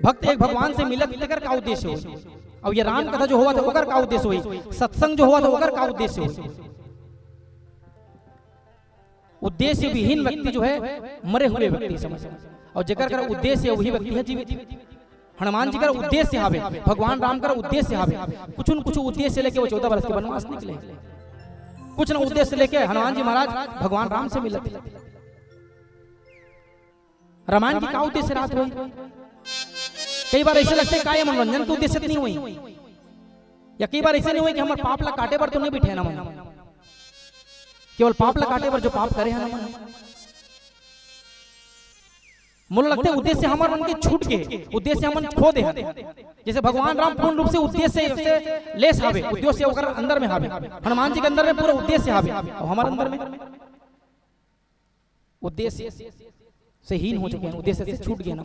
भक्त एक भगवान से मिलत तेकर का उद्देश्य होही? अउ ये राम कथा जो होवत हे ओकर का उद्देश्य होही? सत्संग जो होवत हे ओकर का उद्देश्य होही? उद्देश्य विहीन व्यक्ति जो है, मरे हुए व्यक्ति समझ। अउ जेकर कर उद्देश्य हे, वही व्यक्ति हे जीवित। हनुमान जी कर उद्देश्य हावे, भगवान राम कर उद्देश्य हावे। कुछ न कुछ उद्देश्य लेके वो चौदह बरस के वनवास निकले। कुछ न उद्देश्य लेके हनुमान जी महाराज भगवान राम से मिलत हे। रामायण के का उद्देश्य रहत होही? कई बार ऐसे लगथे, का ये मनोरंजन के उद्देश्य तो नहीं होही? या कई बार ऐसे नहीं होही कि हमर पाप ला काटे बर तो नहीं बैठे हन हमन, केवल पाप ला काटे बर जो पाप करे हन हमन? मोला लगथे उद्देश्य हमर मन के छूट गे, उद्देश्य हमन खो दे हन। जैसे भगवान राम पूर्ण रूप से उद्देश्य से लेस हावे, उद्देश्य ओकर अंदर में हावे, हनुमान जी के अंदर में पूरा उद्देश्य हावे, अउ हमर अंदर में उद्देश्य से हीन हो चुके हैं, उद्देश्य से छूट गए ना।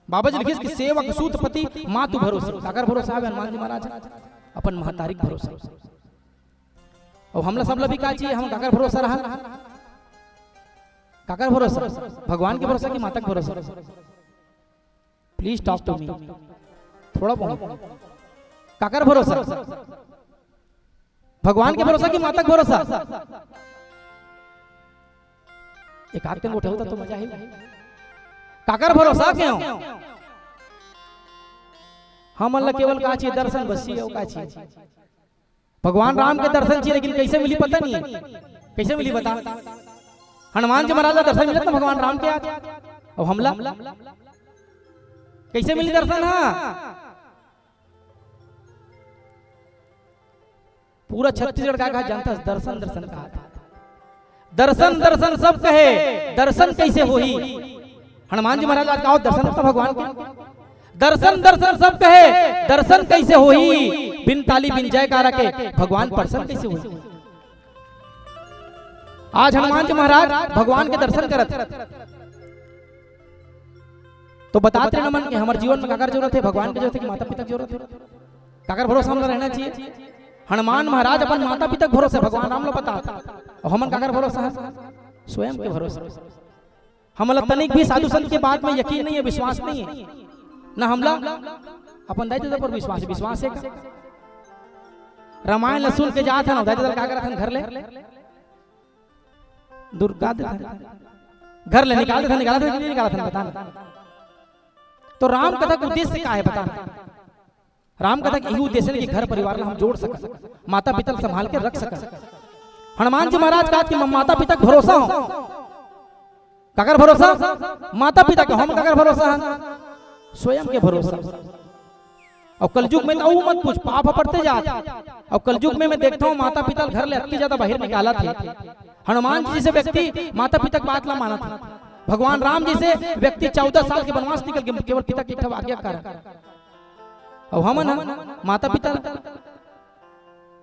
बाबा जी लिखिस कि सेवक सूत पति मातु भरोसे, काकर भरोसा हावे हनुमान जी महाराज? अपन महतारी के भरोसा। अउ हमला सबला भी का चाहिए, हम काकर भरोसा रहन? काकर भरोसा? भगवान के भरोसा कि माता के भरोसा? Please talk to me। थोड़ा बहुत। काकर भरोसा? भगवान के भरोसा कि माता के भरोसा? एक आध कन उठाहू त तो मजा ही। काकर भरोसा के हो? हमन ला केवल का चाहिए? दर्शन बस चाहिए, अउ का चाहिए? भगवान राम के दर्शन चाहिए, लेकिन कैसे मिली पता नहीं है। कैसे मिली बता? हनुमान जी महाराज ला दर्शन मिलत ना भगवान राम के आज, अउ हमला कैसे मिली दर्शन? हाँ, पूरा छत्तीसगढ़ का कहा जानता है, दर्शन दर्शन कहा था। दर्शन दर्शन सब कहे, दर्शन कैसे होही? हनुमान जी महाराज आज कहा, दर्शन तो भगवान के। दर्शन दर्शन सब कहे, दर्शन कैसे होही? बिन ताली बिन जयकारा के भगवान प्रसन्न कैसे होही? आज हनुमान जी महाराज भगवान के दर्शन करत, तो बतात रहे नमन कि हमर जीवन में काकर जरूरत है? भगवान के जरूरत है कि माता पिता के जरूरत है? काकर भरोसा हमला रहना चाहिए? हनुमान महाराज अपन माता पिता के भरोसे, भगवान राम ला बतात, अउ हमन काकर भरोसा है? स्वयं के भरोसा। हमला तनिक भी साधु संत के बात में यकीन नहीं है, विश्वास नहीं है, ना हमला अपन दाई ददा पर विश्वास है। विश्वास है का? रामायण ला सुन के जात हन, दाई ददा का करत हन? घर ले दुर्गा देत हन, घर ले निकाल देत हन, निकाल देत हन, नहीं निकाल देत हन, बता ना। तो राम कथा के उद्देश्य का है, बता ना। राम कथा के इही उद्देश्य हे कि घर परिवार ला हम जोड़ सकन, माता पिता ला संभाल के रख सकन। हनुमान जी महाराज कहा कि माता पिता के भरोसा हो। काकर भरोसा? माता पिता के। हम काकर भरोसा है? स्वयं के भरोसा। अउ कलयुग में तो अउ मत पूछ, पाप ह बढ़ते जात। अउ कलयुग में मैं देखता हूँ, माता पिता घर ले अतकी ज्यादा बाहर निकालत हे। हनुमान जी जैसे व्यक्ति माता पिता के बात ला मानत हे। भगवान राम जैसे व्यक्ति चौदह साल के वनवास निकल के केवल पिता के एक ठो आज्ञा के कारण। अउ हमन ह माता पिता ला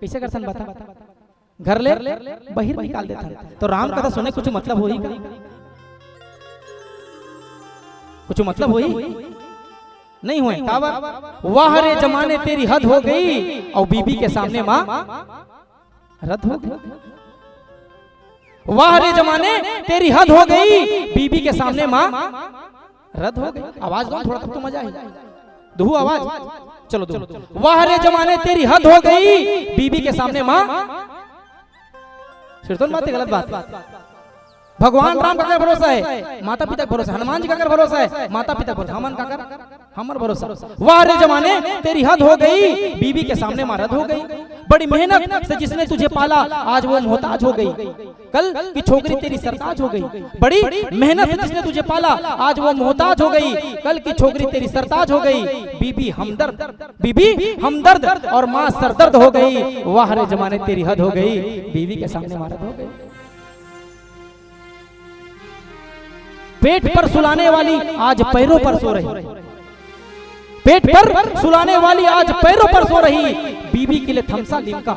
कैसे करथन बता? घर ले बाहर निकाल देथन। तो राम कथा सुने कुछ मतलब होही का? कुछ मतलब होही? नहीं होय। काबर? वाह रे जमाने, तेरी हद हो गई, अउ बीबी के सामने माँ रद हो गई। वाह रे जमाने, तेरी हद हो गई, बीबी के सामने माँ रद हो गई। आवाज दो थोड़ा, तब तो मजा आही। दो आवाज, चलो दो। वाह रे जमाने, तेरी हद हो गई, बीबी के सामने माँ। सिरतोन बात है, गलत बात। भगवान राम काकर भरोसा है? माता पिता के भरोसा। हनुमान जी काकर भरोसा है? माता पिता के भरोसा। हमन काकर? हमर भरोसा। वाह रे जमाने, तेरी हद हो गई, बीबी के सामने माँ रद हो गई। बड़ी मेहनत से जिसने तुझे पाला, आज वो मोहताज हो गई। कल की छोकरी तेरी सरताज हो गई। बड़ी मेहनत से जिसने तुझे पाला, आज वो मोहताज हो गई। कल की छोकरी तेरी सरताज हो गई। बीबी हमदर्द, बीबी हमदर्द और माँ सरदर्द हो गई। वाह रे जमाने, तेरी हद हो गई, बीबी के सामने माँ रद हो गई। पेट पर सुलाने वाली आज पैरों पर सो रही, पेट पर सुलाने वाली आज पैरों पर सो रही, बीबी के लिए थम्स अप लिम्का,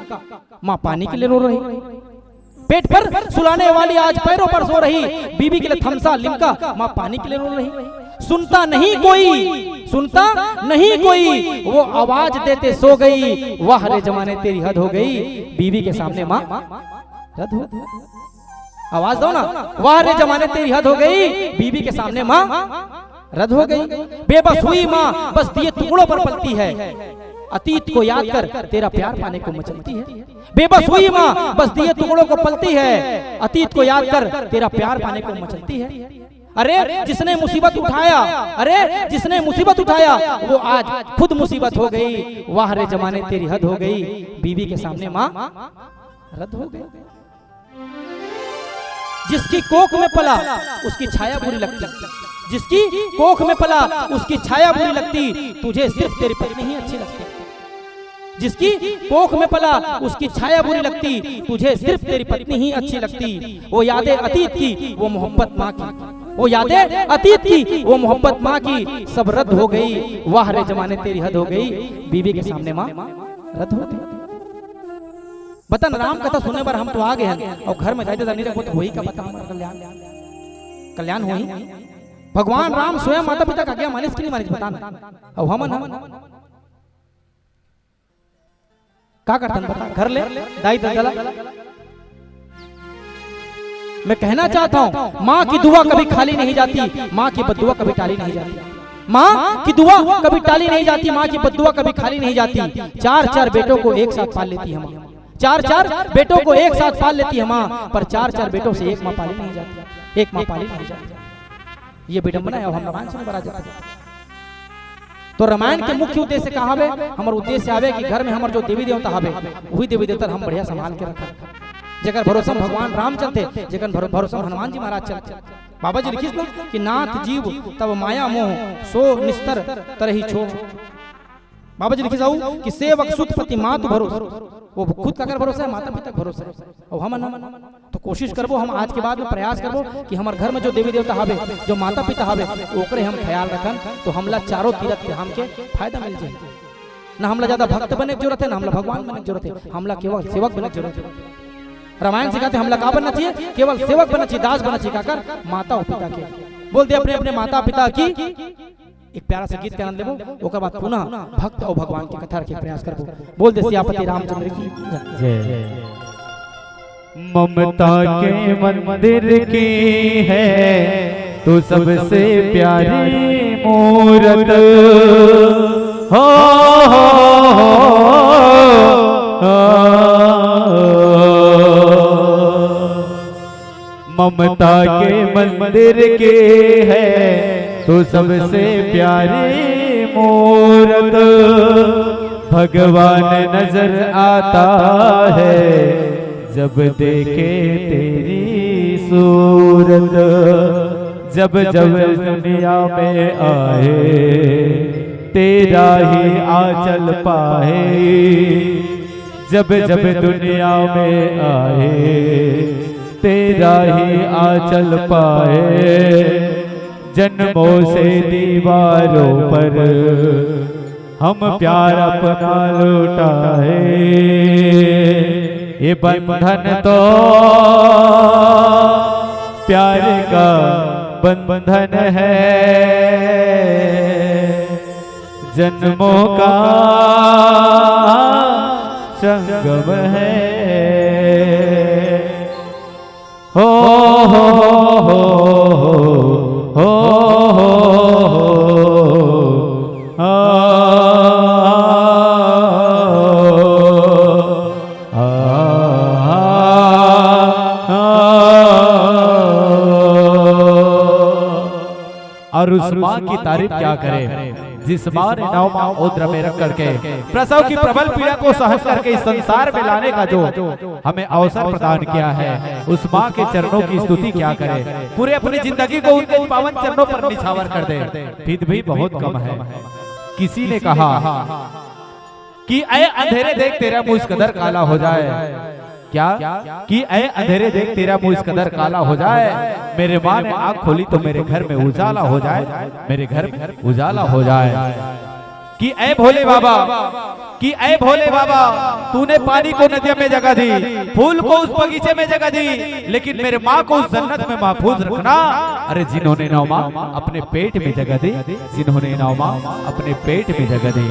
माँ पानी के लिए रो रही। पेट पर सुलाने वाली आज पैरों पर सो रही, बीबी के लिए थम्स अप लिम्का, माँ पानी के लिए रो रही। सुनता नहीं कोई, सुनता नहीं कोई, वो आवाज देते सो गई। वाह रे जमाने, तेरी हद हो गई, बीबी के सामने माँ रद हो गई। आवाज दो ना। वाह रे जमाने, तेरी हद हो गई, बीबी के सामने माँ रद हो गई। बेबस हुई माँ, बस दिए टुकड़ों पर पलती है। अतीत को याद कर तेरा प्यार पाने को मचलती है। बेबस हुई माँ, बस दिए टुकड़ों को पलती है। अतीत को याद कर तेरा प्यार पाने को मचलती है। अरे जिसने मुसीबत उठाया, अरे जिसने मुसीबत उठाया, वो आज खुद मुसीबत हो गई। वाह रे जमाने, तेरी हद हो गई, बीबी के सामने माँ रद हो गई। जिसकी कोख में पला, उसकी छाया बुरी लगती। जिसकी कोख में पला, उसकी छाया बुरी लगती। तुझे सिर्फ तेरी पत्नी ही अच्छी लगती। जिसकी कोख में पला, उसकी छाया बुरी लगती। तुझे सिर्फ तेरी पत्नी ही अच्छी लगती। वो यादें अतीत की, वो मोहब्बत माँ की। वो यादें अतीत की, वो मोहब्बत माँ की, सब रद्द हो गई। वाह रे जमाने, तेरी हद हो गई, बीबी के सामने माँ रद्द हो गई। बता ना, राम कथा सुने बर हम तो आ गए हैं, अउ घर में जाते जानी रखबो तो होही का बता हमर कल्याण? कल्याण होही? भगवान राम स्वयं माता पिता के आज्ञा मानिस कि नहीं मानिस, बता ना। अउ हमन, हम का करथन बता? घर ले दाई ददा ला। मैं कहना चाहता हूँ, माँ की दुआ कभी खाली नहीं जाती, माँ की बद्दुआ कभी टाली नहीं जाती। माँ की दुआ कभी टाली नहीं जाती, माँ की बद्दुआ कभी खाली नहीं जाती। चार चार बेटों को एक साथ पाल लेती है माँ। चार चार बेटों को एक साथ पाल लेती है माँ, पर चार चार बेटों से एक माँ पाली नहीं जाती, एक माँ पाली नहीं जाती। ये विडंबना है, अब हम रामायण सुने बर आ जाते हैं। तो रामायण के मुख्य उद्देश्य का हवे? हमर उद्देश्य हवे कि घर में हमर जो देवी देवता हवे, वही देवी देवता हम बढ़िया संभाल के रखन। जेकर भरोसा में भगवान राम चलते, जेकर भरो-, भरोसा में हनुमान जी महाराज चलते। बाबा जी लिखिस ना कि नाथ जीव तब माया मोह, सो निस्तर तरहि छोह। बाबा जी लिखिस अउ कि सेवक सुत पति मातु भरोस। वो खुद काकर भरोसा है? माता पिता के भरोसा है। अउ हमन, हमन तो कोशिश करबो, हम आज के बाद में प्रयास करबो कि हमर घर में जो देवी देवता हवे, जो माता पिता हवे, ओकरे हम ख्याल रखन, तो हमला चारों तीरथ के धाम के फायदा मिल जाही। ना हमला ज्यादा भक्त बने के जरूरत है, ना हमला भगवान बने के जरूरत है, हमला केवल सेवक बने के जरूरत है। रामायण सिखाथे हमला का बनना चाहिए? केवल सेवक बनना चाहिए, दास बनना चाहिए। काकर? माता अउ पिता के। बोल दे अपने अपने माता पिता की। एक प्यारा सा गीत के आनंद लेबो, ओकर बाद पुनः भक्त अउ भगवान के कथा रखे के प्रयास करबो। बोल दे सियापति रामचंद्र की जय। जय। ममता के मंदिर की है तू सबसे प्यारी मूरत। हो, हो, हो, हो। ममता के मंदिर की है तू सबसे प्यारी मूरत। भगवान नजर आता है जब देखे तेरी सूरत। जब जब दुनिया में आए तेरा ही आंचल पाए। जब जब दुनिया में आए तेरा ही आंचल पाए। जन्मों से दीवारों पर हम प्यार अपना लुटाए। ये बंधन तो प्यार का बंधन है, जन्मों का संगम है। हो, हो, हो, हो, हो, हो, हो, आ, आ, आ, आ। और उस माँ की तारीफ क्या करें, जिस माँ ने नौ माह उदर में रख करके प्रसव की प्रबल पीड़ा को सहन करके इस संसार में लाने का जो हमें अवसर प्रदान किया है, उस माँ के चरणों की स्तुति क्या करें। पूरे अपनी जिंदगी को उनके पावन चरणों पर निछावर कर दे, फिर भी बहुत कम है। किसी ने कहा कि ऐ अंधेरे देख तेरा मुंह इस कदर काला हो जाए, क्या? कि ऐ अंधेरे देख तेरा मुंह इस कदर काला हो जाए, मेरे माँ ने आंख खोली तो मेरे घर में उजाला हो जाए, मेरे घर में उजाला हो जाए। कि ऐ भोले बाबा, कि ऐ भोले बाबा, तूने पानी को नदिया में जगह दी, फूल को उस बगीचे में जगह दी, लेकिन मेरे माँ को उस जन्नत में महफूज रखना। अरे जिन्होंने नौ माह अपने पेट में जगह दी, जिन्होंने नौ माह अपने पेट में जगह दी,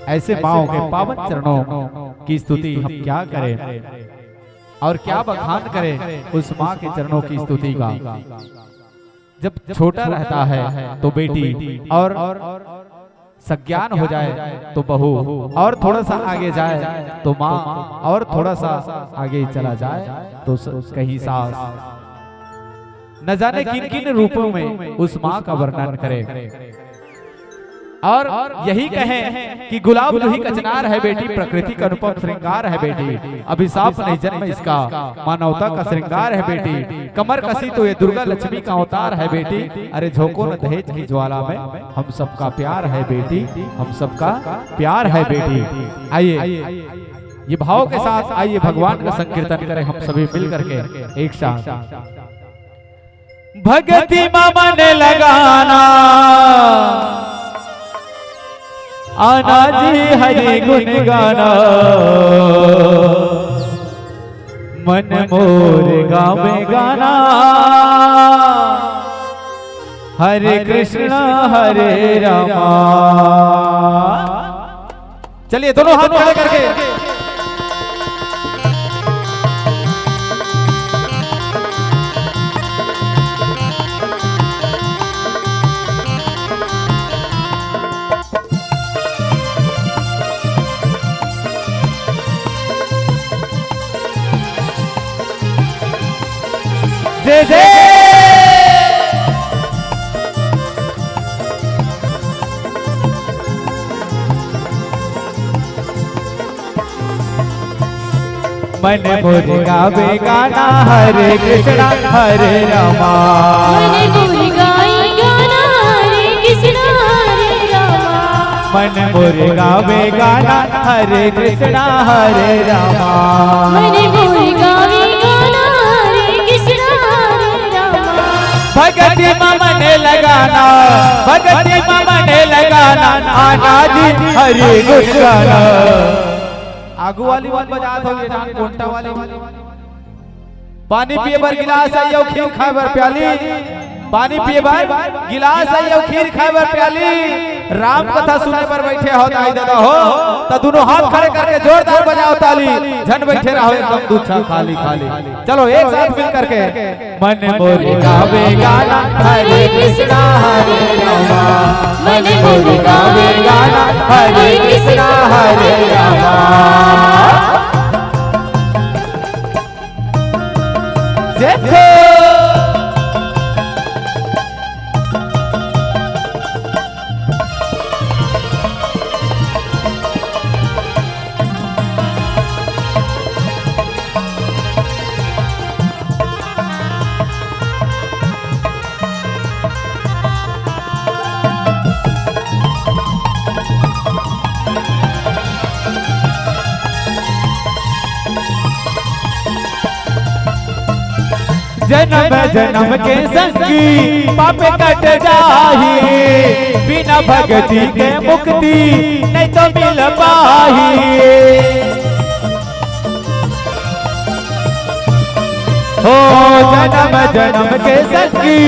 ऐसे माँओं के पावन चरणों की स्तुति हम क्या करें और क्या बखान करें उस माँ के चरणों की स्तुति का। जब छोटा रहता है तो बेटी और सज्ञान हो जाए तो बहू, और थोड़ा सा आगे जाए तो माँ, और थोड़ा सा आगे चला जाए तो स-, कहीं सास। न जाने किन किन रूपों में उस माँ का वर्णन करें। और यही कहें कि गुलाब जूही कचनार है बेटी, प्रकृति का अनुपम श्रृंगार है बेटी, अभिशाप नहीं जन्म इसका, मानवता का श्रृंगार है बेटी, कमर कसी तो ये दुर्गा लक्ष्मी का अवतार है बेटी। अरे झोंको न दहेज की ज्वाला में, हम सबका प्यार है बेटी, हम सबका प्यार है बेटी। आइए, ये भाव के साथ आइए, भगवान का संकीर्तन करें हम सभी मिल करके एक साथ। भगति मा मन लगाना, आना जी हरि गुण गाना। मन मोर गावे गाना, हरे कृष्णा हरे रामा। चलिए, दोनों हाथ खड़े करके। जय जय। मन मोर गावे गाना, हरे कृष्णा हरे रामा। मन मोर गाई गाना, हरे कृष्णा हरे रामा। मन मोर गावे गाना, हरे कृष्णा हरे रामा। मन मोर गावे गाना, हरे कृष्णा हरे रामा। भगति मा मन लगाना, भगति मा मन लगाना, आना जी हरि गुण गाना। आगू वाली मन बजात हो, ये डांग कोंटा वाली। पानी पिए बर गिलास आई अउ खीर खाए बर प्याली। पानी पिए बर गिलास आई अउ खीर खाए बर प्याली। राम कथा सुने बर बैठे हो दाई ददा हो, त दुनों हाथ खड़े करके जोरदार बजाओ ताली। झन बैठे रहो एकदम दुच्छा खाली खाली। चलो एक साथ मिल करके। मन मोर गावे गाना, हरे कृष्णा हरे रामा। मन मोर गावे गाना, हरे कृष्णा हरे रामा। देखो। जनम जनम के संगी पाप कट जाही, बिना भगति के मुक्ति नहीं तो मिल पाही। हो जनम जनम के संगी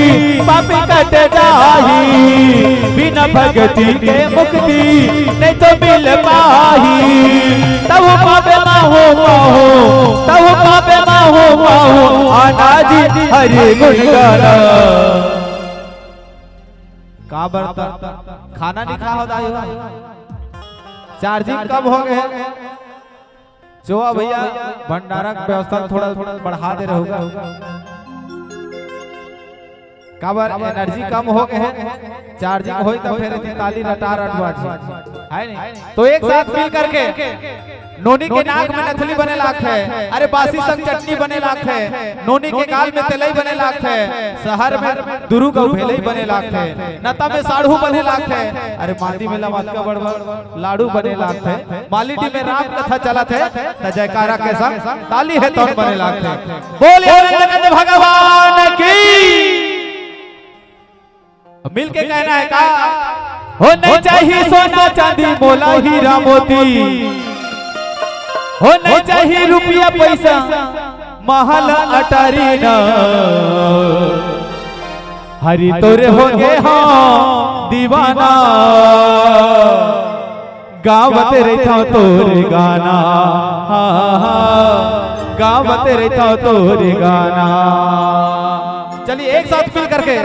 पाप कट जाही, बिना भगति के मुक्ति नहीं तो मिल पाही। तब पापे मा हो पाहो, तब पापे मा हो पाहो, आना जी हरि गुण गाना। का बरता खाना नहीं खा हो दाई हो? चार्जिंग कम हो गए। चोवा भैया, भंडारा के व्यवस्था थोड़ा बढ़ा दे रहूगा। काबर एनर्जी कम हो गए हे, चार्जिंग होई त फेर एती ताली रटा रट बाजी, है नहीं? तो एक साथ मिल करके नोनी के नाक में नथली बने लागथे, अरे बासी संग चटनी बने लागथे, नोनी के गाल में तेलई बने लागथे, शहर में दुरुग अउ भेलई बने लागथे, नता में साढ़ू बने लागथे, अरे माटी में लमात का बड़बड़ लाडू बने लागथे। मालिटी में राम कथा चलत हे, त जयकारा के संग ताली हे तौन बने लागथे। बोलिए नंदनंद भगवान की। अब मिलके कहना है का? हो नहीं चाहिए सोना चांदी मोला हीरा मोती, हो नहीं चाहिए रुपया पैसा महल अटारी ना। हरि तोरे हो गे हाँ दीवाना, गावत रहिथव तोरे गाना, हाँ, हाँ, गावत रहिथव तोरे गाना। चलिए एक साथ मिल करके।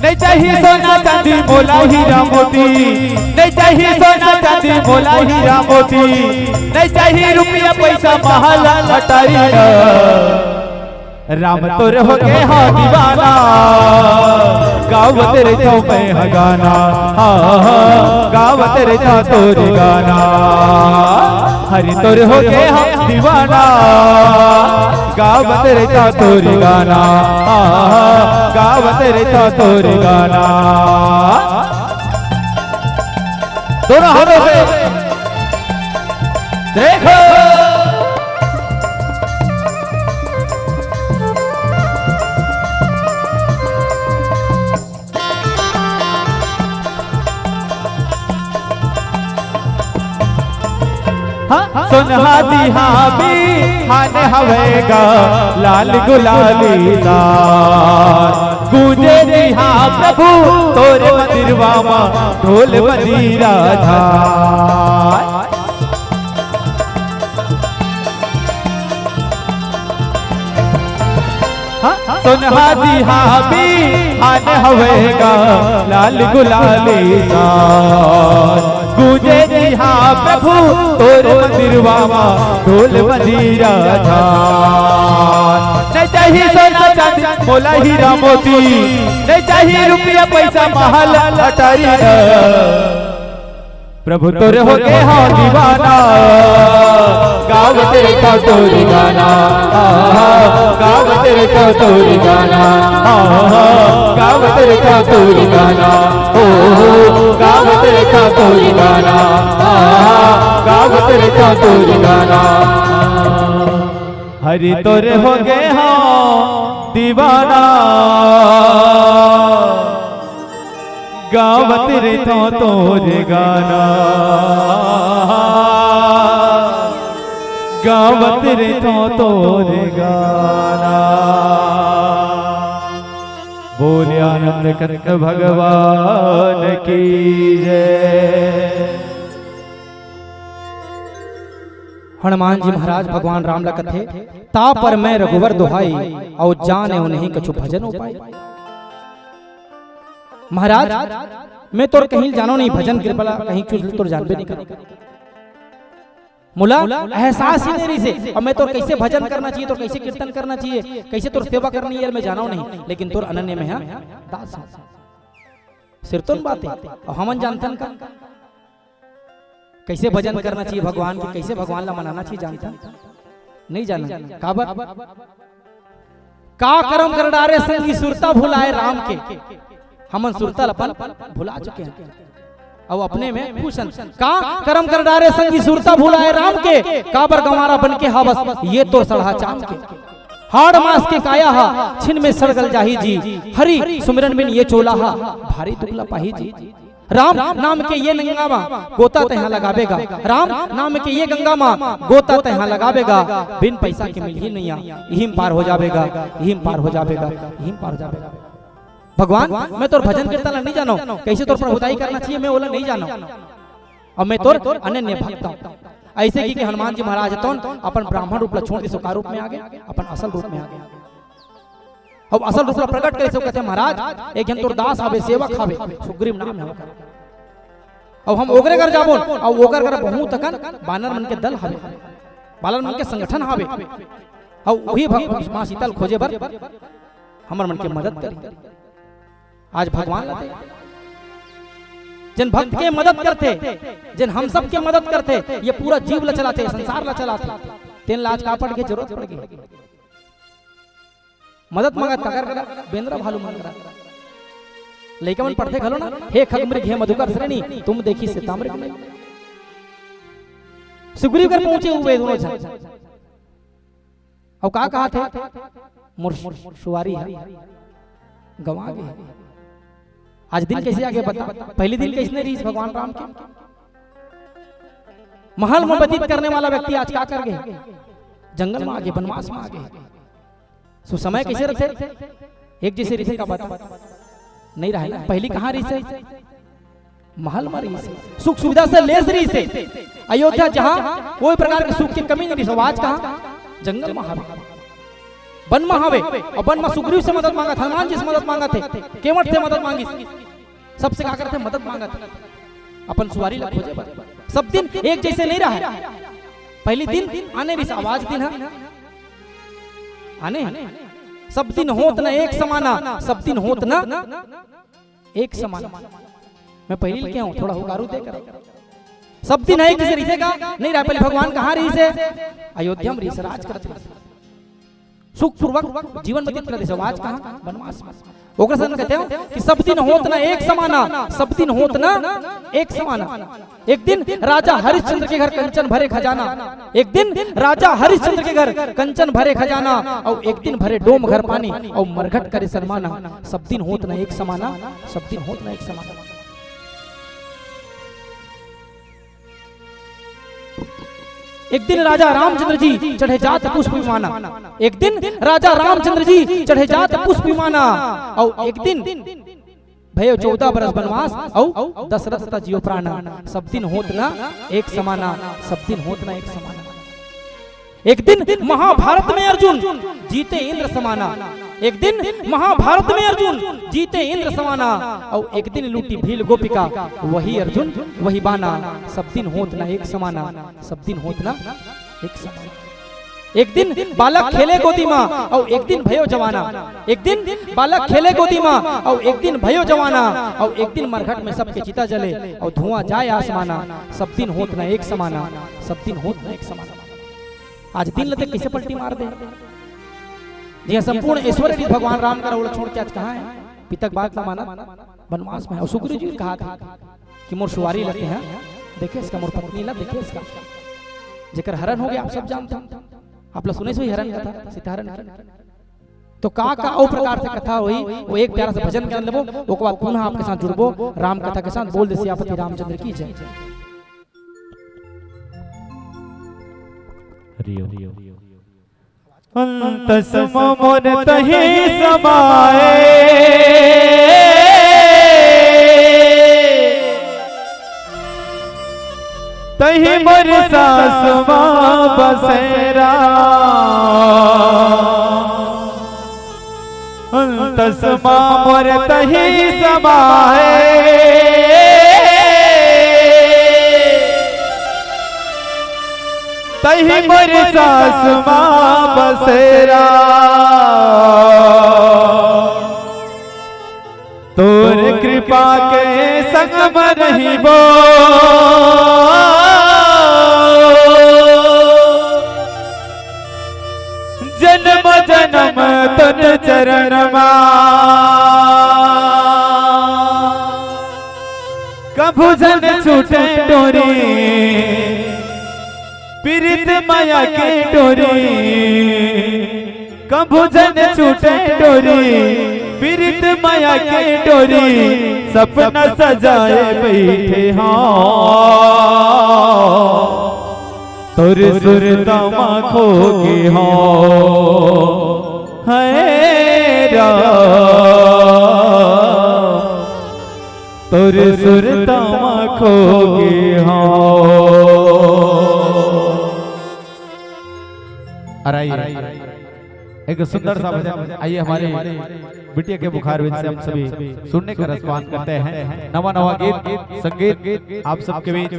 नहीं चाहिए सोना चांदी मोला हीरा मोती, नहीं चाहिए सोना चांदी मोला हीरा मोती, नहीं चाहिए रुपया पैसा महल अटारी ना। राम तोर हो गे हाँ दीवाना, गावत रहिथंव मैं ह गाना, हा, हा, गावत रहिथंव तोर गाना। हरि तोर हो गे हंव दीवाना, गावत रहिथंव तोर गाना, हा, हा, गावत रहिथंव तोर गाना। दोनों हाथों से देखो। हाँ, सोनहा जी हाँ बिहान हवय गा, लाल गुलाली दार। गूंजे जी हाँ प्रभु तोरे मंदिरवा मा, ढोल मजीरा झार। हाँ, सोनहा जी हाँ बिहान हवय गा, लाल गुलाली साज। गूंजे जी हाँ प्रभु तोर मंदिरवा मा, ढोल मजीरा झार। नहीं चाही सोना चांदी मोला हीरा मोती, नहीं चाही रुपया पैसा महल अटारी ना। प्रभु तोर हो गे हंव दीवाना, गावत रहिथंव तोर गाना, आहा, गावत रहिथंव तोर गाना, आहा, गावत रहिथंव तोर गाना, ओ, गावत रहिथंव तोर गाना, आहा, गावत रहिथंव तोर गाना। हरि तोर हो गे हंव दीवाना, गावत रहिथंव तोर गाना, गावत रहिथंव तोर गाना। बोलिए आनंद कंद भगवान की जय। हनुमान जी महाराज भगवान राम ला कथे, "ता पर मैं रघुवर दोहाई, अउ जानेव नहीं कछु भजन उपाय।" महाराज, मैं तोर कहीं जानव नहीं, भजन कृपा ला कहीं कुछ तोर जानबे नहीं करंव। मोला एहसास ही नहीं रहिसे, अउ मैं तोर कइसे भजन करना चाहिए, तोर कइसे कीर्तन करना चाहिए, कइसे तोर सेवा करनी हे, मैं जानव नहीं, लेकिन तोर अनन्य मैं हा दास हंव। सिरतोन बात हे, अउ हमन जानथन का? कइसे भजन करना चाहिए भगवान के, कइसे भगवान ला मनाना चाहिए, जानथन? नहीं जानन। काबर? का करम कर डारे संगी सुरता भुलाए राम के। हमन सुरता ल अपन भुला चुके हन। अउ अपने में खुश हन। का करम कर डारे संगी सुरता भुलाए राम के। काबर गंवारा बन के हावस ये तोर सड़हा चाम के। हाड़ मांस के काया हा छिन में सड़ गल जाही जी। हरि सुमिरन बिन ये चोला हा भारी दुख ला पाही जी। राम नाम के ये गंगा मा गोता तैंहा लगाबे गा। राम नाम के ये गंगा मा गोता तैंहा लगाबे गा। बिन पइसा के मिलही नइया, इही म पार हो जाबे गा, इही म पार हो जाबे गा, इही म पार हो जाबे गा। भगवान, मैं तोर भजन कीर्तन ला नहीं जानव, कइसे तोर प्रभुताई करना चाहिए, मैं ओला नहीं जानव। अउ मैं तोर अनन्य भक्त हंव। अइसे कहिके हनुमान जी महाराज तोन अपन ब्राह्मण रूप ला छोड़ दिस, का रूप में आ गे, अपन असल रूप में आ गे। अब असल रूप ला प्रकट करिस, कथे, "महाराज, एक झन तोर दास हावे, सेवक हावे, सुग्रीव नाम हे ओकर। अब हम ओकरे घर जाबो, अउ ओकर घर बहुत अकन बानर मन के दल हावे, बानर मन के संगठन हावे, अउ उही भग-, माँ सीता ल खोजे बर हमर मन के मदद करी।" आज भगवान ला दे, जेन भक्त के मदद करथे, जेन हम सब के मदद करथे, ये पूरा जीव ला चलाथे, संसार ला चलाथे, तेन ला आज का पड़ के जरूरत पड़ गे? मदद मांगत काकर करा? बेंदरा भालू मन करा। लइका मन पढ़थे घलो ना, "हे खग मृग, हे मधुकर श्रेणी, तुम देखी सीता मृग नहीं।" सुग्रीव कर पहुंचे हुए दोनों झन। अउ का कहा थे? "मोर सुवारी हे, गंवा गे।" आज दिन कइसे आगे बता? पहली दिन कइसने रहिस भगवान राम के? महल में व्यतीत करने वाला व्यक्ति आज का कर गे? जंगल में आगे, वनवास में आगे। सो समय कइसे रथे? एक जइसे रहिथे का बता? नहीं रहे ना। पहली कहाँ रहिसे? महल में रहिसे। सुख सुविधा से लेस रहिसे। अयोध्या जहाँ कोई प्रकार के सुख के कमी नहीं रहिसे। आज कहाँ? जंगल में हावे, वन में हावे। अउ वन में सुग्रीव से मदद मांगत, हनुमान जी से मदद मांगत हे, केवट से मदद मांगिस। सबसे का करथे? मदद मांगत हे अपन सुवारी ला खोजे बर। सब दिन एक जइसे नहीं रहे। पहली दिन आने रहिस, आज दिन ह आने हे। सब दिन होत न एक समाना, सब दिन होत न एक समाना। मैं पहिली ल कहे हंव, थोड़ा हुकारू दे कर। सब दिन हे किसे रहिथे का? नहीं राय, पहिली भगवान कहाँ रहिसे? अयोध्या म रहिसे, राज करत रहिसे। सुखपूर्वक जीवन व्यतीत करत रहिसे। आज कहाँ? बनवास म। ओकर संग कहत हंव कि सब दिन होत न एक समाना, सब दिन होत न एक समाना। एक दिन राजा हरिश्चंद्र के घर कंचन भरे खजाना, एक दिन राजा हरिश्चंद्र के घर कंचन भरे खजाना, अउ एक दिन भरे डोम घर पानी, अउ मरघट करे सनमाना। सब दिन होत न एक समाना, सब दिन होत न एक समाना। एक दिन राजा रामचंद्र जी चढ़े जात पुष्प विमाना, एक दिन राजा रामचंद्र जी चढ़े जात पुष्प विमाना, अउ एक दिन भयो चौदह बरस बनवास, अउ दशरथ तथा जियो प्राना। सब दिन होत न एक समाना, सब दिन होत न एक समाना। एक दिन महाभारत में अर्जुन जीते इंद्र समाना, एक दिन महाभारत में अर्जुन जीते इंद्र समाना, अउ एक दिन लूटी भील गोपिका, वही अर्जुन वही बाना। सब दिन होत न एक समाना, सब दिन होत न एक समाना। एक दिन बालक खेले गोदी मा, अउ एक दिन भयो जवाना। एक दिन बालक खेले गोदी मा, अउ एक दिन भयो जवाना, अउ एक दिन मरघट में सबके चिता जले, अउ धुआं जाए आसमाना। सब दिन होत न एक समाना, सब दिन होत न एक समाना। आज दिन ल ते कइसे पलटी मार दे? जी हाँ, संपूर्ण ऐश्वर्य रहिस भगवान राम करा, ओला छोड़ के आज कहाँ हे? पिता के बात ला मानत बनवास में हे। अउ सुग्रीव जी कहा था कि मोर सुवारी ल ते हा देखेस का, मोर पत्नी ला देखेस का, जेकर हरण हो गया, आप सब जानत हो। आप ला सुने से ही हरण कथा, सीता हरण की। तो का का अउ प्रकार से कथा होही, वो एक प्यारा सा भजन के आनंद लेबो, ओकर बाद पुनः आपके साथ जुड़बो राम कथा के साथ। बोल दे सियापति रामचंद्र की जय। हरि ओम। अंतस मोर तही समाए, तही मोर सासु माँ बसेरा। अंतस माँ मोर तही समाए, तही मोर सासु माँ बसेरा। तोर कृपा के संग म रहिबो, जन्म जन्म तोर चरण मा। कभू झन छूटे डोरी, पीरित मया के डोरी। कभू झन छूटे डोरी, पीरित मया के डोरी। सपना सजाए बइठे हंव, तोर सुरता मा खो गे हंव। हे राम, तोर सुरता मा खो गे हंव। अरे, एक सुंदर सा भजन, आइए हमारे बिटिया के मुखारविंद से हम सभी सुनने का रसपान करते हैं। नवा नवा गीत संगीत आप सबके बीच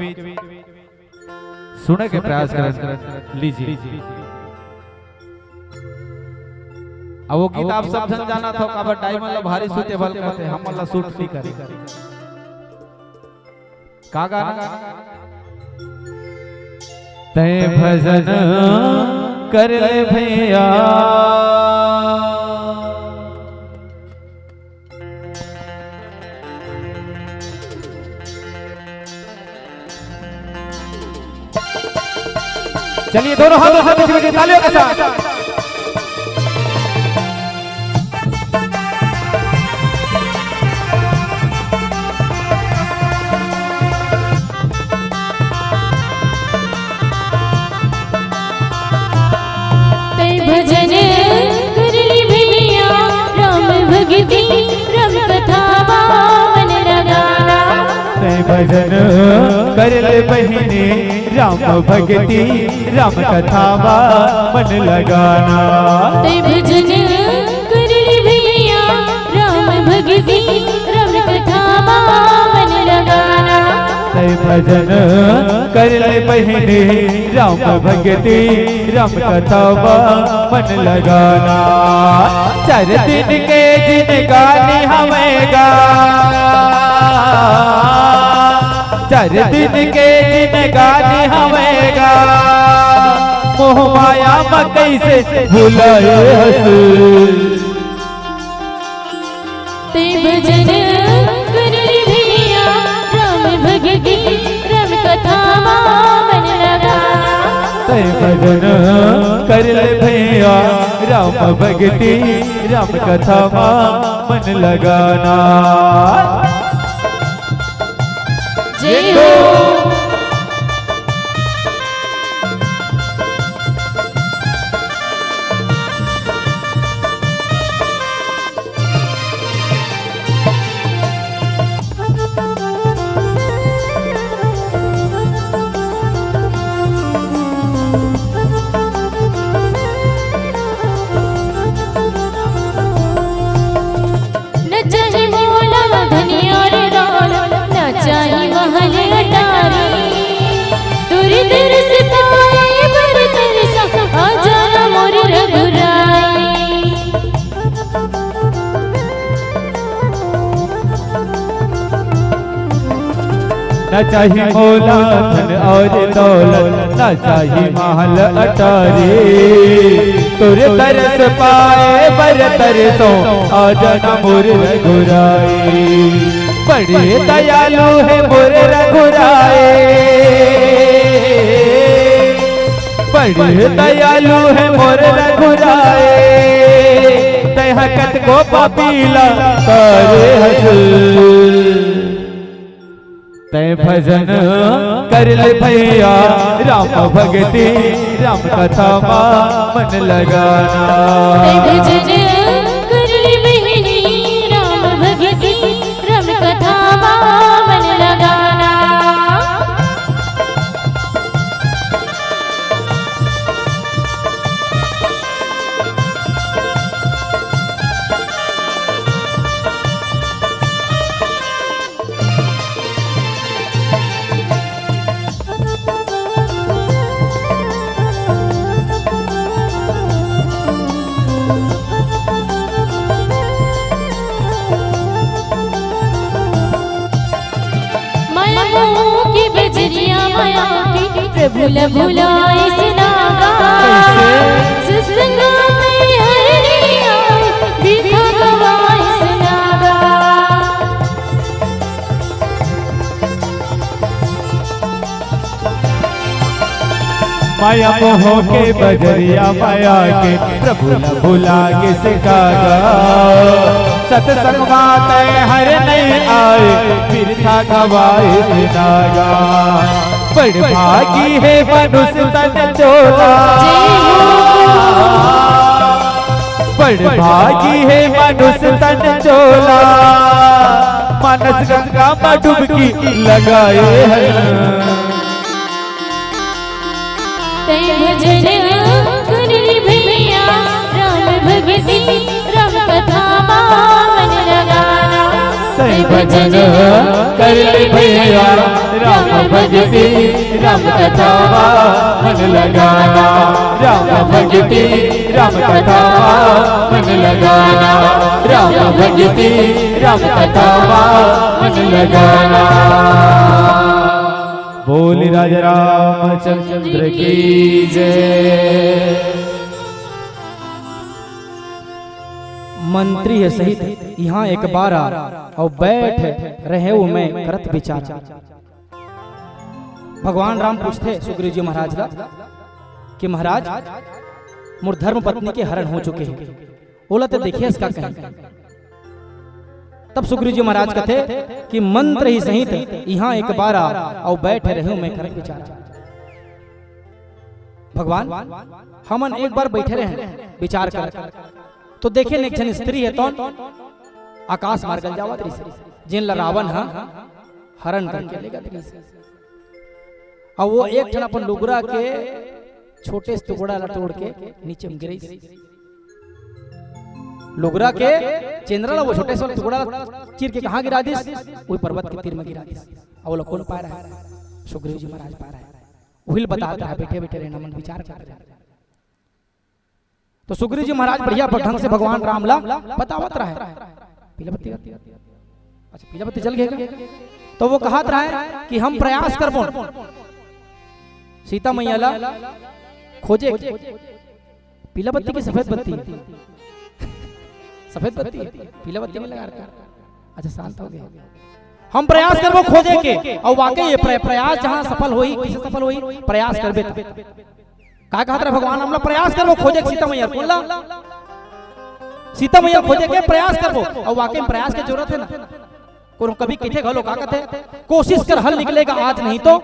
सुने के प्रयास करें। लीजिए। अब वो गीत आप सब झन जानत हो, काबर डायमंड ला भारी सूटेबल करथे, हमन ला सूट नहीं करे। का गाना? तैं भजन कर ले भैया। चलिए, दोनों हाथों से मीठी मीठी तालियों के साथ। तैं भजन कर ले भैया, राम भगती राम कथा मा मन लगाना। तैं भजन कर ले बहिनी, राम भगती राम कथा मा मन लगाना। तैं भजन कर ले भैया, राम भगती राम कथा मा मन लगाना। तैं भजन कर ले बहिनी राम भगती, राम कथा मा मन लगाना। चार दिन के जिनगानी हवय गा, चार दिन के जिनगानी हवय गा, मोह माया मा कइसे भुलाए हस। तैं भजन कर ले भैया, राम भगती, राम कथा मा मन लगाना। तैं भजन कर ले भैया, राम भगती, राम कथा मा मन लगाना। जय हो। न चाही मोला धन अउ दौलत, न चाही महल अटारी। तोरे दरस पाए बर तरसों, आ जा ना मोर रघुराई। न चाही मोला धन अउ दौलत, न चाही महल अटारी। तोरे दरस पाए बर तरसों, आ जा ना मोर रघुराई। बड़े दयालु हे मोर रघुराई, बड़े दयालु हे मोर रघुराई। तैं हा कतको पापी ला तारे हस। तैं भजन कर ले भैया, राम भगती, राम कथा मा मन लगाना। तैं भजन कर ले बहिनी, राम भगती, राम कथा मा मन लगाना। माया मोह के बजरिया माया के प्रभु ला भुलाइस नागा। कइसे? सत्संग में हरि आए, बिरथा गवाइस नागा। माया मोह के बजरिया माया के प्रभु ला भुला गिस नागा। सत्संग मा तैं हर नइ आए, बिरथा गवाइस नागा। बड़ भागी हे मनुष्य तन चोला। जय हो। बड़ भागी हे मनुष्य तन चोला, मानस गंगा मा डुबकी लगाए हे। तैं भजन कर ले भैया, राम भगती, राम कथा मा मन लगाना। तैं भजन कर ले भैया, राम भगती, राम कथा मा मन लगाना। राम भगती, राम कथा मा मन लगाना। राम भगती, राम कथा मा मन लगाना। बोल राजा रामचंद्र की जय। मंत्री हे सहित इहाँ एक बार आ, अउ बइठ रहेंव मैं करत बिचार। भगवान राम पूछथे सुग्रीव जी महाराज ला कि महाराज, मोर धर्म पत्नी के हरण हो चुके हे, ओला तैं देखे हस का कहीं? तब सुग्रीव जी महाराज कथे कि मंत्री सहित इहाँ एक बार आ, अउ बइठ रहेंव मैं करत बिचार। भगवान, हमन एक बार बइठे रहेन बिचार करत, तो देखेन एक झन स्त्री हे तौन आकाश मार्ग ले जावत रहिस, जेन ला रावण ह हरण करके लेगत रहिस। अउ वो एक ठन अपन लुगरा के छोटे से टुकड़ा ला तोड़ के नीचे में गिराइस। लुगरा के चेंदरा ला वो छोटे से टुकड़ा ला चीर के कहाँ गिरा दिस? वही पर्वत के तीर में गिरा दिस। अउ ओला कोन पाए रहे? सुग्रीव जी महाराज पार आए, उही ल बतात रहा, बैठे बैठे रहना मन विचार करत रहे। तो सुग्रीव जी महाराज बढ़िया ढंग से भगवान राम ला बतावत रहे। पीला बत्ती, अच्छा, पीला बत्ती जल गया। तो वो कहत रहे कि हम प्रयास करबो सीता मैया ला खोजे के। पीला बत्ती की सफेद बत्ती? सफेद बत्ती है, पीला बत्ती नहीं लगा रखा। अच्छा, शांत हो गया। हम प्रयास करबो खोजे के, और वाकई ये प्र-, प्रयास जहां सफल होई, किसे सफल होई? प्रयास करबे त। का कहत रहे भगवान? हमला प्रयास करबो खोजे के सीता मैया, बोला सीता मैया खोजे के प्रयास करबो, और वाकई में प्रयास के जरूरत है ना। कोनो कभी किथे घलो का कथे, कोशिश कर हल निकलेगा, आज नहीं तो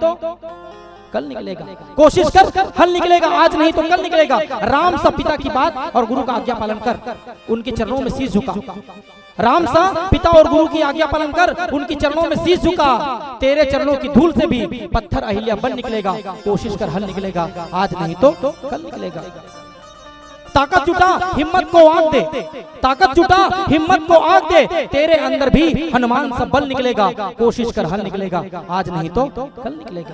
कल निकलेगा। कोशिश कर हल निकलेगा, आज नहीं तो कल निकलेगा। राम सा पिता की बात और गुरु का आज्ञा पालन कर, उनके चरणों में शीश झुका। राम सा पिता और गुरु की आज्ञा पालन कर, उनके चरणों में शीश झुका। तेरे चरणों की धूल से भी पत्थर अहिल्या बन निकलेगा। कोशिश कर हल निकलेगा, आज नहीं तो कल निकलेगा। ताकत जुटा, हिम्मत को आग दे, ताकत जुटा, हिम्मत को आग दे। तेरे अंदर भी हनुमान सा बल निकलेगा। कोशिश कर हल निकलेगा, आज नहीं तो कल निकलेगा।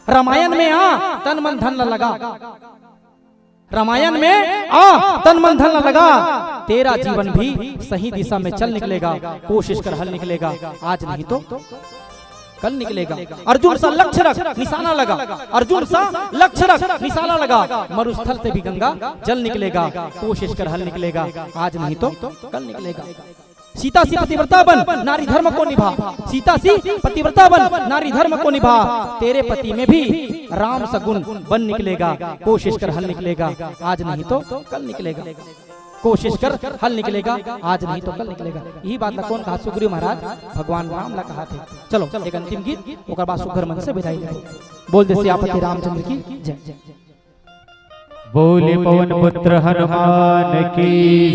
रामायण में आ, तन मन धन न लगा। रामायण में आ, तन मन धन न लगा। तेरा जीवन भी सही दिशा में चल निकलेगा। कोशिश कर हल निकलेगा, आज नहीं तो कल निकलेगा। अर्जुन सा लक्ष्य रख, निशाना लगा। अर्जुन सा लक्ष्य रख, निशाना लगा। मरुस्थल से भी गंगा जल निकलेगा। कोशिश कर हल निकलेगा, आज नहीं तो कल निकलेगा। सीता सी पतिव्रता बन, नारी धर्म को निभा। सीता सी पतिव्रता बन, नारी धर्म को निभा। तेरे पति में भी राम सा गुण बन निकलेगा। कोशिश कर हल निकलेगा, आज नहीं तो कल निकलेगा। कोशिश कर हल निकलेगा, आज नहीं तो कल निकलेगा। यही बात ला कौन कहा? सुग्रीव महाराज भगवान राम ला कहा थे। चलो एक अंतिम गीत, ओकर बाद सुघर मन से विदाई लेबो। बोल दे सियापति रामचंद्र की जय। बोले पवन पुत्र हनुमान की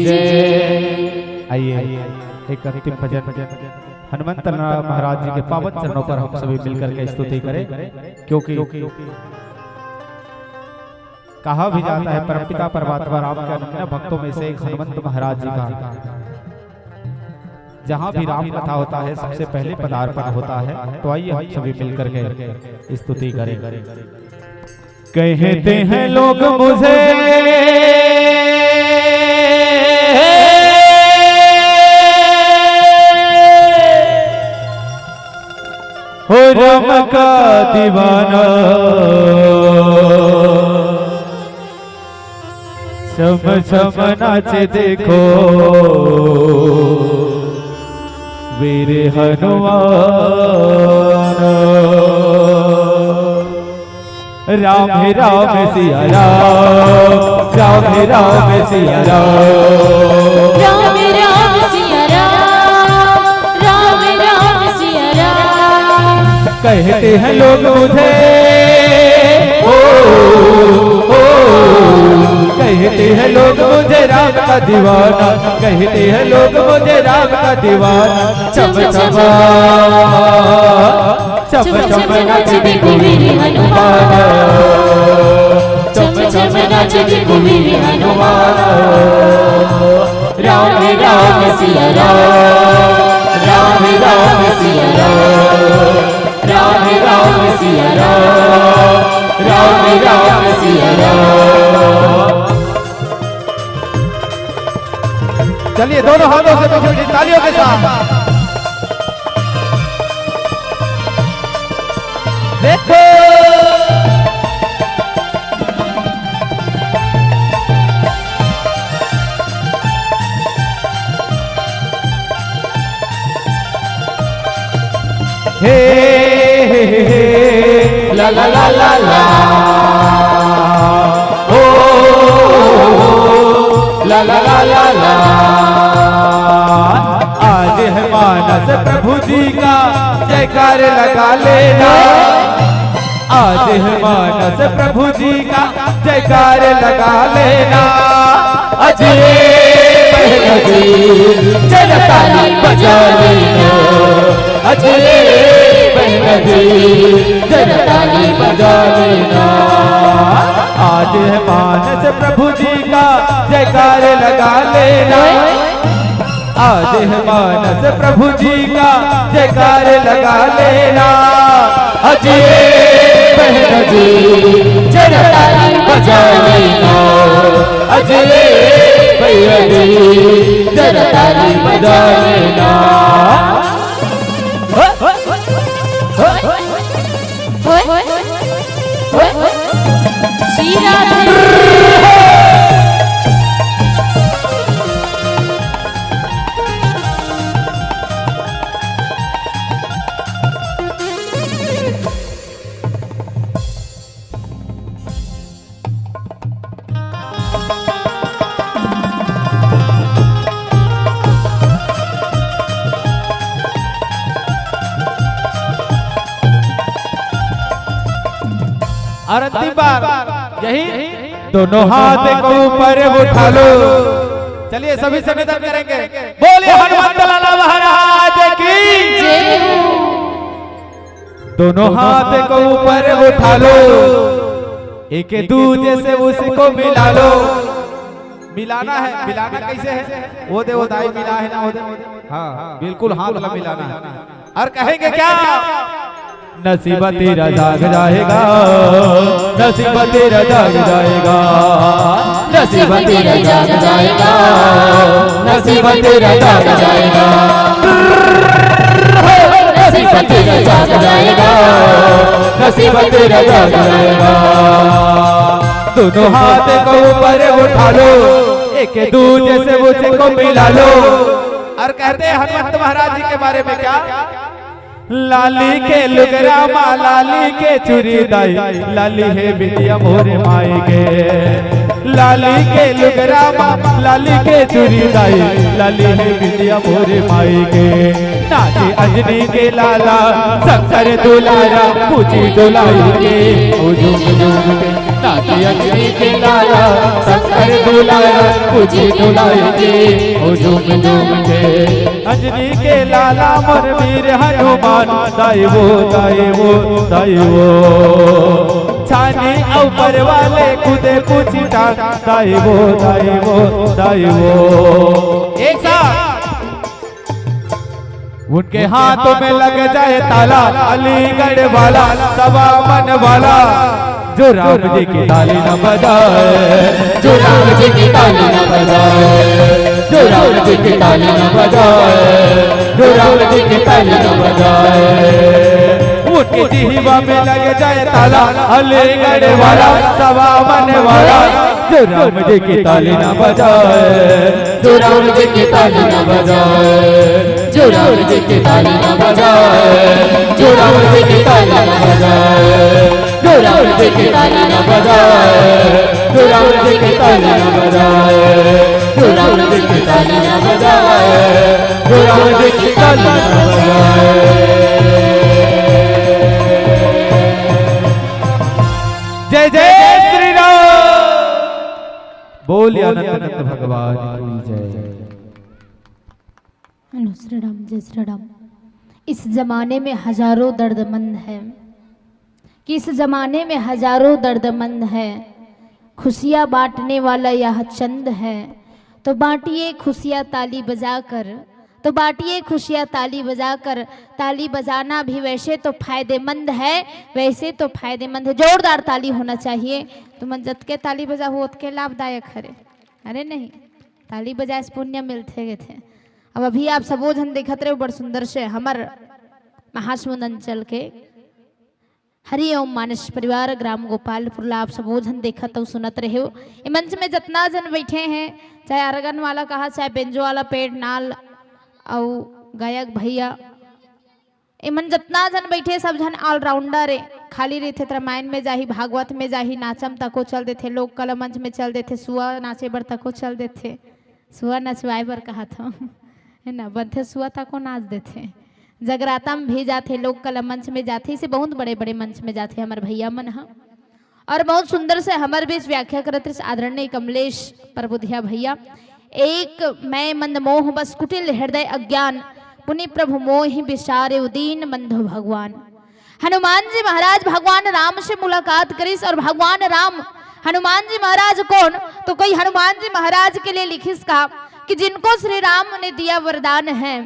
जय। आइए, एक अंतिम भजन हनुमंत महाराज जी के पावन चरणों पर हम सभी मिलकर के स्तुति करें, क्योंकि कहा भी जाता है, परमपिता परमात्मा राम के अनन्य भक्तों में से एक हनुमंत महाराज जी का जहाँ भी राम कथा होता है, सबसे पहले पदार्पण होता है। तो आइए, हम सभी मिलकर के स्तुति करें। कहते हैं लोग मुझे हो राम का दीवाना, छम छम नाचे देखो वीर हनुमान। राम हे राम सिया राम, राम हे राम सिया राम। राम राम सिया राम, राम राम सिया राम। कहते हैं लोग मुझे, ओ, ओ, कहते हैं लोग मुझे राम का दीवाना, कहते हैं लोग मुझे राम का दीवाना। चम चम, चम चम नाच देखो वीर हनुमान, चम चम नाच देखो वीर हनुमान। राम राम सिया राम, राम राम सिया राम, राम राम सिया राम, राम राम सिया राम। चलिए, दोनों हाथों से मीठी मीठी तालियों के साथ। देखो। हे, हे, हे, हे, ला, ला, ला, ला, ला। ओ, ला, ला, ला, ला, ला। आज है मानस प्रभु जी का, जयकार लगा लेना। आज है मानस प्रभु जी का, जयकार लगा लेना। अजय बहन जी, जरा ताली बजा लेना। अजय बहन जी, जरा ताली बजा लेना। आज है मानस प्रभु जी का, जयकार लगा लेना। आज है मानस प्रभु जी का, जयकार लगा लेना। अजय बहन जी, जरा ताली बजा लेना। अजय भैया जी, जरा ताली बजा लेना। ओए, ओए, ओए, ओए, श्री राधे। और अंतिम बार यही दोनों हाथ को ऊपर उठा लो। चलिए सभी से निवेदन करेंगे, बोलिए हनुमंत लाला महाराज की। दोनों हाथ को ऊपर उठा लो, एक दूजे से उसको मिला लो। मिलाना है, मिलाना कैसे है? वो दे, वो दाई मिला है ना, वो दे। हाँ, बिल्कुल हाथ ला मिलाना है। और कहेंगे क्या? नसीब तेरा जाग जाएगा, नसीब तेरा जाग जाएगा, नसीब तेरा जाग जाएगा, नसीब तेरा जाग जाएगा, नसीब तेरा जाग जाएगा, नसीब तेरा जाग जाएगा। दोनों हाथ को ऊपर उठा लो, एक दूजे से मुझको मिला लो। और कहते हैं हनुमंत महाराज जी के बारे में क्या? लाली के लुगरा मा लाली के चूरी दाई, लाली हे बिंदिया मोरे माई के। लाली के लुगरा मा लाली के चूरी दाई, लाली हे बिंदिया मोरे माई के। नाचे अंजनी के लाला शंकर दुलारा, पूछी दुलाई के ओ झूम झूम के। नाचे अंजनी के लाला शंकर दुलारा, पूछी दुलाई के ओ झूम झूम के। अंजनी के लाला मोर वीर हनुमान, दाई वो, दाई वो, दाई वो। छानी ऊपर वाले कूदे कुछ टांग, दाई वो, दाई वो, दाई वो। एक साथ। उनके हाथों में लग जाए ताला, अलीगढ़ वाला, सवा मन वाला। जो राम जी की ताली न बजाए, जो राम जी की ताली न बजाए, जो राम जी की ताली न बजाए, जो राम जी की ताली न बजाए। उनकी जिहवा में लग जाए ताला, अलीगढ़ वाला, सवा मन वाला। जो राम जी की ताली न बजाए, जो राम जी की ताली न बजाए, जो राम जी की ताली न बजाए, जो राम जी की ताली न बजाए, जो राम जी की ताली न बजाए, जो राम जी की ताली न बजाए, जो राम जी की ताली न बजाए, जो राम जी की ताली न बजाए। जय जय श्री राम। बोलिए आनंद नंद भगवान की जय। हेलो श्री राम, जय श्री राम। इस जमाने में हजारों दर्दमंद हैं, कि इस जमाने में हजारों दर्दमंद हैं। खुशियाँ बांटने वाला यह चंद है, तो बांटिए खुशियाँ ताली बजाकर, तो बांटिए खुशियाँ ताली बजाकर। ताली बजाना भी वैसे तो फायदेमंद है, वैसे तो फायदेमंद है। जोरदार ताली होना चाहिए। तुमन जतके ताली बजाहू ओतके लाभदायक हरे, अरे नहीं? ताली बजाए से पुण्य मिलथे कथे। अब अभी आप सबो झन देखत रहे बड़ सुंदर से हमर महासमुंद अंचल के हरिओम मानस परिवार ग्राम गोपालपुर ला आप सबो झन देखत अउ सुनत रहे हो। ए मंच में जतना झन बैठे हैं, चाहे आर्गन वाला कहा, चाहे बेंजो वाला, पेड़ नाल अउ गायक भैया, एमन जतना झन बैठे सब झन ऑलराउंडर ए। खाली रहिथे त रामायण में जाही, भागवत में जाही, नाचम तको चल देथे, लोक कला मंच में चल देथे, सुआ नाचे बर तको चल देथे, सुआ नचवाए बर कहत हव, है ना, बनथे सुआ तको नाच देथे। जगराता में भी जाथे, लोक कला मंच में जाथे, इसे बहुत बड़े बड़े मंच में जाथे हमर भैया मन ह। और बहुत सुंदर से हमर बीच व्याख्या करत रहिस आदरणीय कमलेश परबुधिया भैया। एक मैं मंद मोह बस कुटिल हृदय अज्ञान, पुनि प्रभु मोहि बिसारे उदीन बंधु भगवान। हनुमान जी महाराज भगवान राम से मुलाकात करिस और भगवान राम, हनुमान जी महाराज कौन? तो कोई हनुमान जी महाराज के लिए लिखिस का कि जिनको श्री राम ने दिया वरदान है,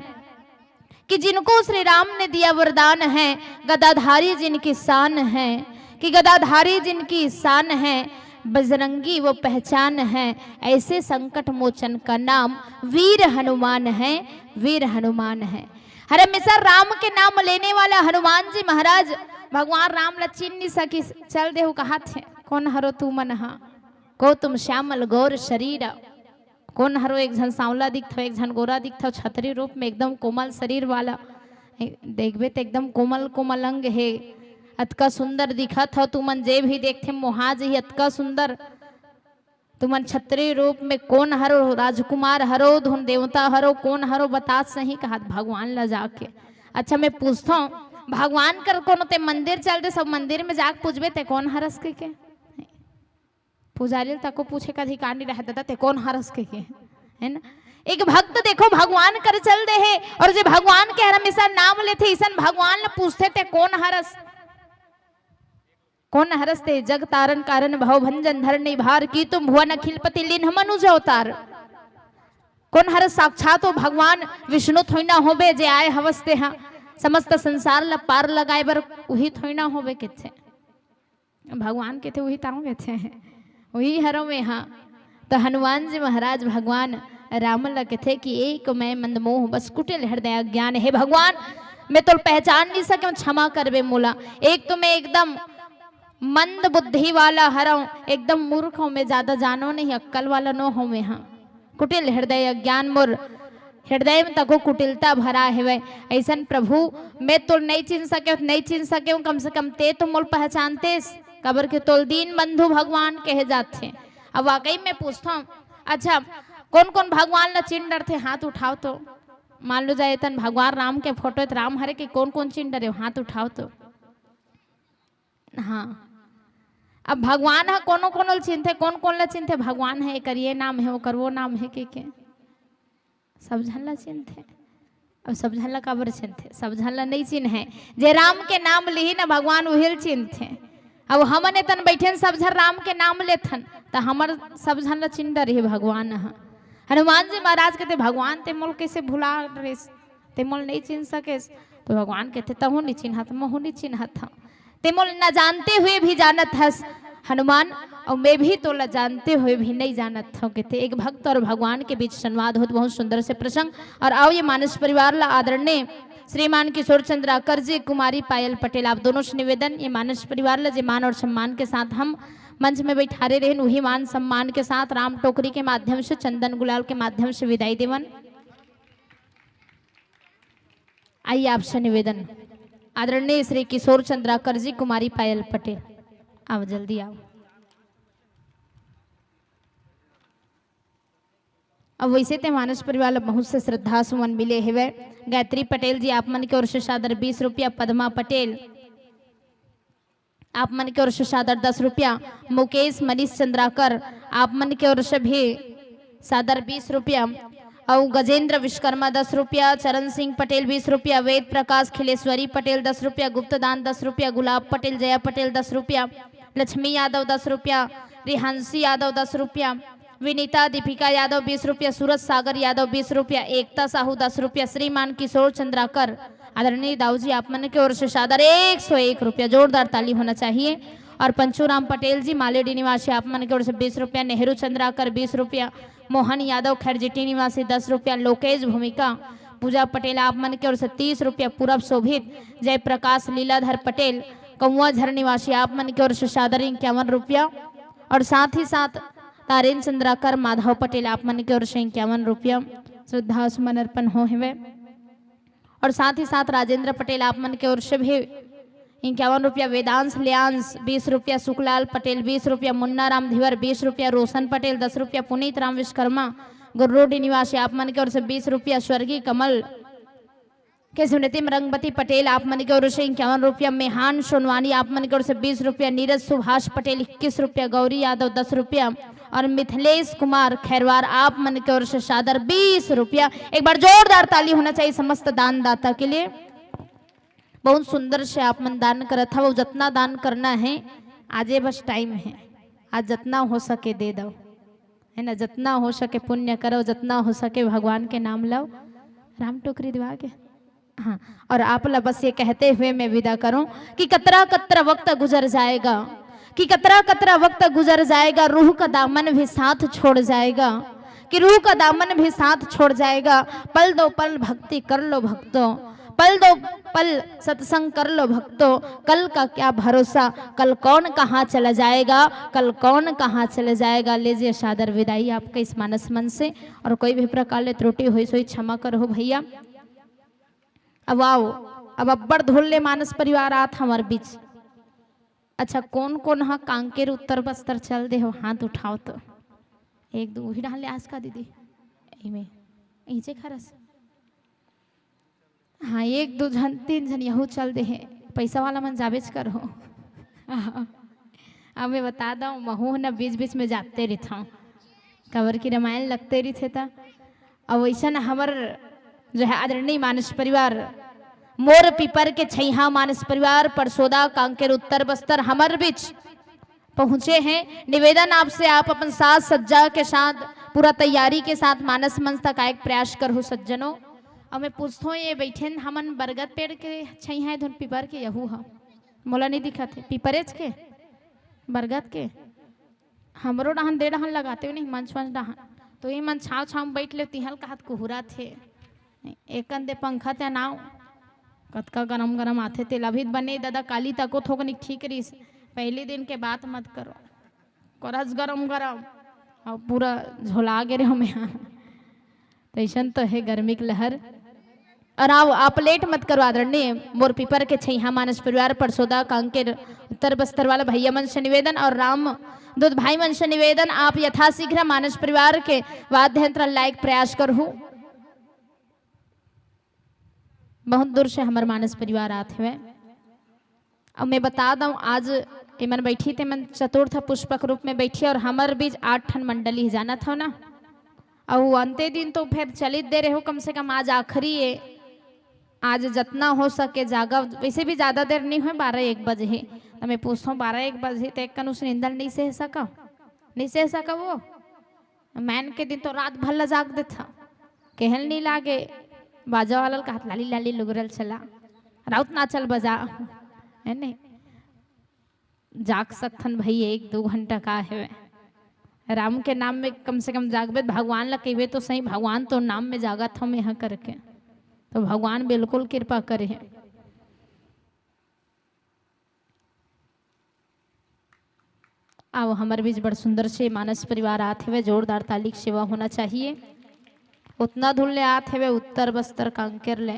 कि जिनको श्री राम ने दिया वरदान है, गदाधारी जिनकी शान है, कि गदाधारी जिनकी शान है, बजरंगी वो पहचान है, ऐसे संकट मोचन का नाम वीर हनुमान है, वीर हनुमान है। हर हमेशा राम के नाम लेने वाला हनुमान जी महाराज भगवान राम ला चिन्ह नहीं सकिस, चल देहू कहाथे, कोन हरो तुमन हा, को तुम श्यामल गौर शरीर, कोन हरो एक झन सांवला दिखथव, एक झन गोरा दिखथव, छतरी रूप में एकदम कोमल शरीर वाला, ए, देखबे त एकदम कोमल कोमल अंग हे, अतका सुंदर दिखत हव, तुमन जे भी देखथे मोहा जही, अतका सुंदर। तुमन छतरी रूप में कोन हरो, राजकुमार हरो, धुन देवता हरो, कोन हरो, बतात सही, कहत भगवान ला जाके। अच्छा, मैं पूछथव, भगवान कर कोनो ते मंदिर चल दे, सब मंदिर में जाके पूछबे ते कोन हरस के, के? पुजारी ल तको पूछे का अधिकार नहीं रहे, दादा ते कोन हरस के, के? है ना? एक भक्त देखो भगवान कर चल दे हे, और जे भगवान के हर हमेशा नाम लेथे, इसन भगवान ल पूछथे ते कोन हरस, कोन हरस ते? जग तारन कारण भव भंजन धरनी भार, की तुम भुवन अखिलपति लिन्ह मनुज अवतार। कोन हरस? साक्षात वो भगवान विष्णु थोइना होबे जे आए हवस ते हा, समस्त संसार ल पार लगाए बर उही थोइना होबे किथे। भगवान कथे, "उही तांव कथे, उही हरव में हा।" तो हनुमान जी महाराज भगवान राम ल कथे कि "एक मैं मंद मोह बस कुटिल हृदय अज्ञान।" हे भगवान, मैं तोल पहचान नहीं सके, क्षमा करबे मोला। एक तो मैं एकदम मंद बुद्धि वाला हरव, एकदम मूर्ख हूँ, मैं ज्यादा जानो नहीं, अक्कल वाला नो हूँ मैं हा। कुटिल हृदय अज्ञान मोर हृदय में तको कुटिलता भरा हेवय। ऐसन प्रभु, मैं तो नहीं चिन्ह सके, नहीं चिन्ह सके हूँ, कम से कम ते तो मोल पहचानतेस, काबर के तोल दीन बंधु भगवान कहे जाथे। अब वाकई में पूछता हूँ, अच्छा, कौन कौन भगवान ला चिन्ह डरथे? हाथ उठाओ तो। मान लो जाए तन भगवान राम के फोटो हे त राम हरे के कौन कौन चिन्ह डरे हो? हाथ उठाओ तो। हाँ, अब भगवान ह कोनो कोनो ल चिन्हथे, कौन कौन ल चिन्हथे? भगवान ह एकर ये नाम हे, ओकर वो नाम हे, के के सब झन ल चिन्हथे। अब सब झन ल काबर चिन्हथे? सब झन ल नहीं चिन्हे। जे राम के नाम लिही ना भगवान, उही ल चिन्हथे। अब हमन एतन बैठे हन, सब झन राम के नाम लेथन, त हमर सब झन ल चिन्ह डरही भगवान ह। हनुमान जी महाराज कहते, "भगवान ते मोल कैसे भुला रेस?" ते मोल नहीं चिन्ह सकेस। तो भगवान कहते, "तहू नहीं चिन्हत, महू नहीं चिन्हत हूँ। ते मोल न जानते हुए भी जानत हस हनुमान, और मैं भी तोला जानते हुए भी नहीं जानत हूँ," कहते। एक भक्त और भगवान के बीच संवाद होत, बहुत सुंदर से प्रसंग। और आओ, ये मानस परिवार ला आदरणीय श्रीमान किशोर चंद्राकर जी, कुमारी पायल पटेल, आप दोनों से निवेदन, ये मानस परिवार ला जे मान और सम्मान के साथ हम मंच में बैठारे रहेन, वही मान सम्मान के साथ राम टोकरी के माध्यम से, चंदन गुलाल के माध्यम से विदाई देवन। आइए, आपसे निवेदन, आदरणीय श्री किशोर चंद्राकर जी, कुमारी पायल पटेल, आओ, जल्दी आओ। अब वैसे ते मानस परिवार ला बहुत से श्रद्धा सुमन मिले हेवय। गायत्री पटेल जी, आप मन के ओर से सादर बीस रुपया, पद्मा पटेल, आप मन के ओर से सादर दस रुपया, मुकेश मनीष चंद्राकर, आप मन के ओर से भी सादर बीस रुपया, अउ गजेंद्र विश्वकर्मा दस रुपया, चरण सिंह पटेल बीस रुपया, वेद प्रकाश खिलेश्वरी पटेल दस रुपया, गुप्तदान दस रुपया, गुलाब पटेल, जया पटेल दस रुपया, लक्ष्मी यादव दस रुपया, रिहांशी यादव दस रुपया, विनीता दीपिका यादव बीस रुपया, सूरज सागर यादव बीस रुपया, एकता साहू दस रुपया, श्रीमान किशोर चंद्राकर, आदरणीय दाऊ जी, आप मन के ओर से सादर एक सौ एक रुपया, जोरदार ताली होना चाहिए। और पंचूराम पटेल जी, मालेडी निवासी, आप मन के ओर से बीस रुपया, नेहरू चंद्राकर बीस रुपया, मोहन यादव खैरजिटी निवासी दस रुपया, लोकेश भूमिका, पूजा पटेल, आप मन के ओर से तीस रुपया, पूरब शोभित, जयप्रकाश लीलाधर पटेल, कौआ झर निवासी, आप मन के ओर से सादर इक्यावन रुपया, और साथ ही साथ तारेन चंद्राकर माधव पटेल, आप मन के ओर से इक्यावन रुपया श्रद्धा सुमन अर्पण हो हेवे। और साथ ही साथ राजेंद्र पटेल, आप मन के ओर से भी इक्यावन रुपया, वेदांश लियांश बीस रुपया, सुखलाल पटेल बीस रुपया, मुन्ना राम धीवर बीस रुपया, रोशन पटेल दस रुपया, पुनीत राम विश्वकर्मा गुर्रोडी निवासी, आप मन के ओर से बीस रुपया, स्वर्गीय कमल के स्मृति में रंगमती पटेल, आप मन के ओर से इक्यावन रुपया, मेहान सोनवानी, आप मन के ओर से बीस रुपया, नीरज सुभाष पटेल इक्कीस रुपया, गौरी यादव दस रुपया और मिथिलेश कुमार खैरवार, आप मन के ओर से सादर बीस रुपया। एक बार जोरदार ताली होना चाहिए समस्त दानदाता के लिए। बहुत सुंदर से आप मन दान करत हव, जतना दान करना है, आजे बस टाइम है, आज जतना हो सके दे दव, है ना? जतना हो सके पुण्य करो, जतना हो सके भगवान के नाम लो। राम टोकरी दिवा के हाँ, और आप ला बस ये कहते हुए मैं विदा करूं कि कतरा कतरा वक्त गुजर जाएगा, कि कतरा कतरा वक्त गुजर जाएगा, रूह का दामन भी साथ छोड़ जाएगा, कि रूह का दामन भी साथ छोड़ जाएगा। पल दो पल भक्ति कर लो भक्तों, पल दो पल सत्संग कर लो भक्तों। कल का क्या भरोसा, कल कौन कहाँ चला जाएगा, कल कौन कहाँ चला जाएगा। लीजिए सादर विदाई आपके इस मानस मन से, और कोई भी प्रकार ले त्रुटि होइस होही क्षमा करहू भैया। अब आओ, अब अब्बड़ धुन ले मानस परिवार आत हमर बीच। अच्छा, कोन कोन ह कांकेर उत्तर बस्तर चल दे हो, हाथ उठाओ तो। एक दो उही डाहन ले आस का दीदी, इमे इचे खरस। हाँ, एक दो झन, तीन झन यहू चल दे हे। पैसा वाला मन जाबेच करहू। अब मैं बता दंव, महू ह न बीच बीच में जाते रहिथंव, काबर कि रामायण लगते रहिथे त। अउ वइसन हमर जो है आदरणीय मानस परिवार, मोर पीपर के छैहा मानस परिवार, परसोदा, कांकेर, उत्तर बस्तर, हमर बीच पहुंचे हैं। निवेदन आपसे, आप अपन साज सज्जा के साथ, पूरा तैयारी के साथ मानस मंच तक आए के प्रयास करहू सज्जनों। अउ मैं पूछथों, ये बइठेन हमन बरगद पेड़ के छैहा ए धुन पीपर के यहू ह? मोला नहीं दिखत हे, पीपरेच के, बरगद के। हमरो डहन दे डहन लगाते नहीं, मंच वंच डहन। तो ये मन छाव छाव में बइठ ले, तिहल कहत कुहुरा थे। एक कंदे पंखा ते नाव, कतका गरम गरम आथे तेला भी बने। दादा काली तको थोकनिक ठीक रहिस, पहली दिन के बात मत करो, करस गरम गरम, अउ पूरा झोला गे रहे हमें। तो ऐसन तो है गर्मी के लहर। और आओ, आप लेट मत करो आदरणीय मोर पीपर के छैहा मानस परिवार, परसोदा, कांकेर, उत्तर बस्तर वाला भैया मन से निवेदन और राम दूत भाई मन से निवेदन, आप यथाशीघ्र मानस परिवार के वाद्य यंत्र लायक प्रयास करहू। बहुत दूर से हमर मानस परिवार आत हवे। अउ मैं बता दंव, आज एमन बैठी ते मन चतुर्थ पुष्पक रूप में बैठी और हमर बीच आठ ठन मंडली हे, जानत हव ना। अउ अंते दिन तो फेर चलित दे रहे हो, कम से कम आज आखिरी हे। आज जतना हो सके जागा, वैसे भी ज्यादा देर नहीं होय, बारह एक बजे हे। त मैं पूछथों, बारह एक बजे हे त एक कन उस निंदल नहीं सह सका, नहीं सह सका वो। मैन के दिन तो रात भर ल जाग देथा, केहल नहीं लागे। बाजा वाला ल कहत लाली लाली लुगरल चला, राउत नाचल बजा, है नहीं? जाग सकथन भाई, एक दो घंटा का हेवे। राम के नाम में कम से कम जागबे, भगवान ला कहिबे तो सही, भगवान तो नाम में जागत हव मेहा करके, तो भगवान बिल्कुल कृपा करे हे। आओ, हमर बीच बड़ सुंदर से मानस परिवार आत हेवे, जोरदार ताली के सेवा होना चाहिए। उतना धुन ले आत हेवे उत्तर बस्तर कांकेर ले।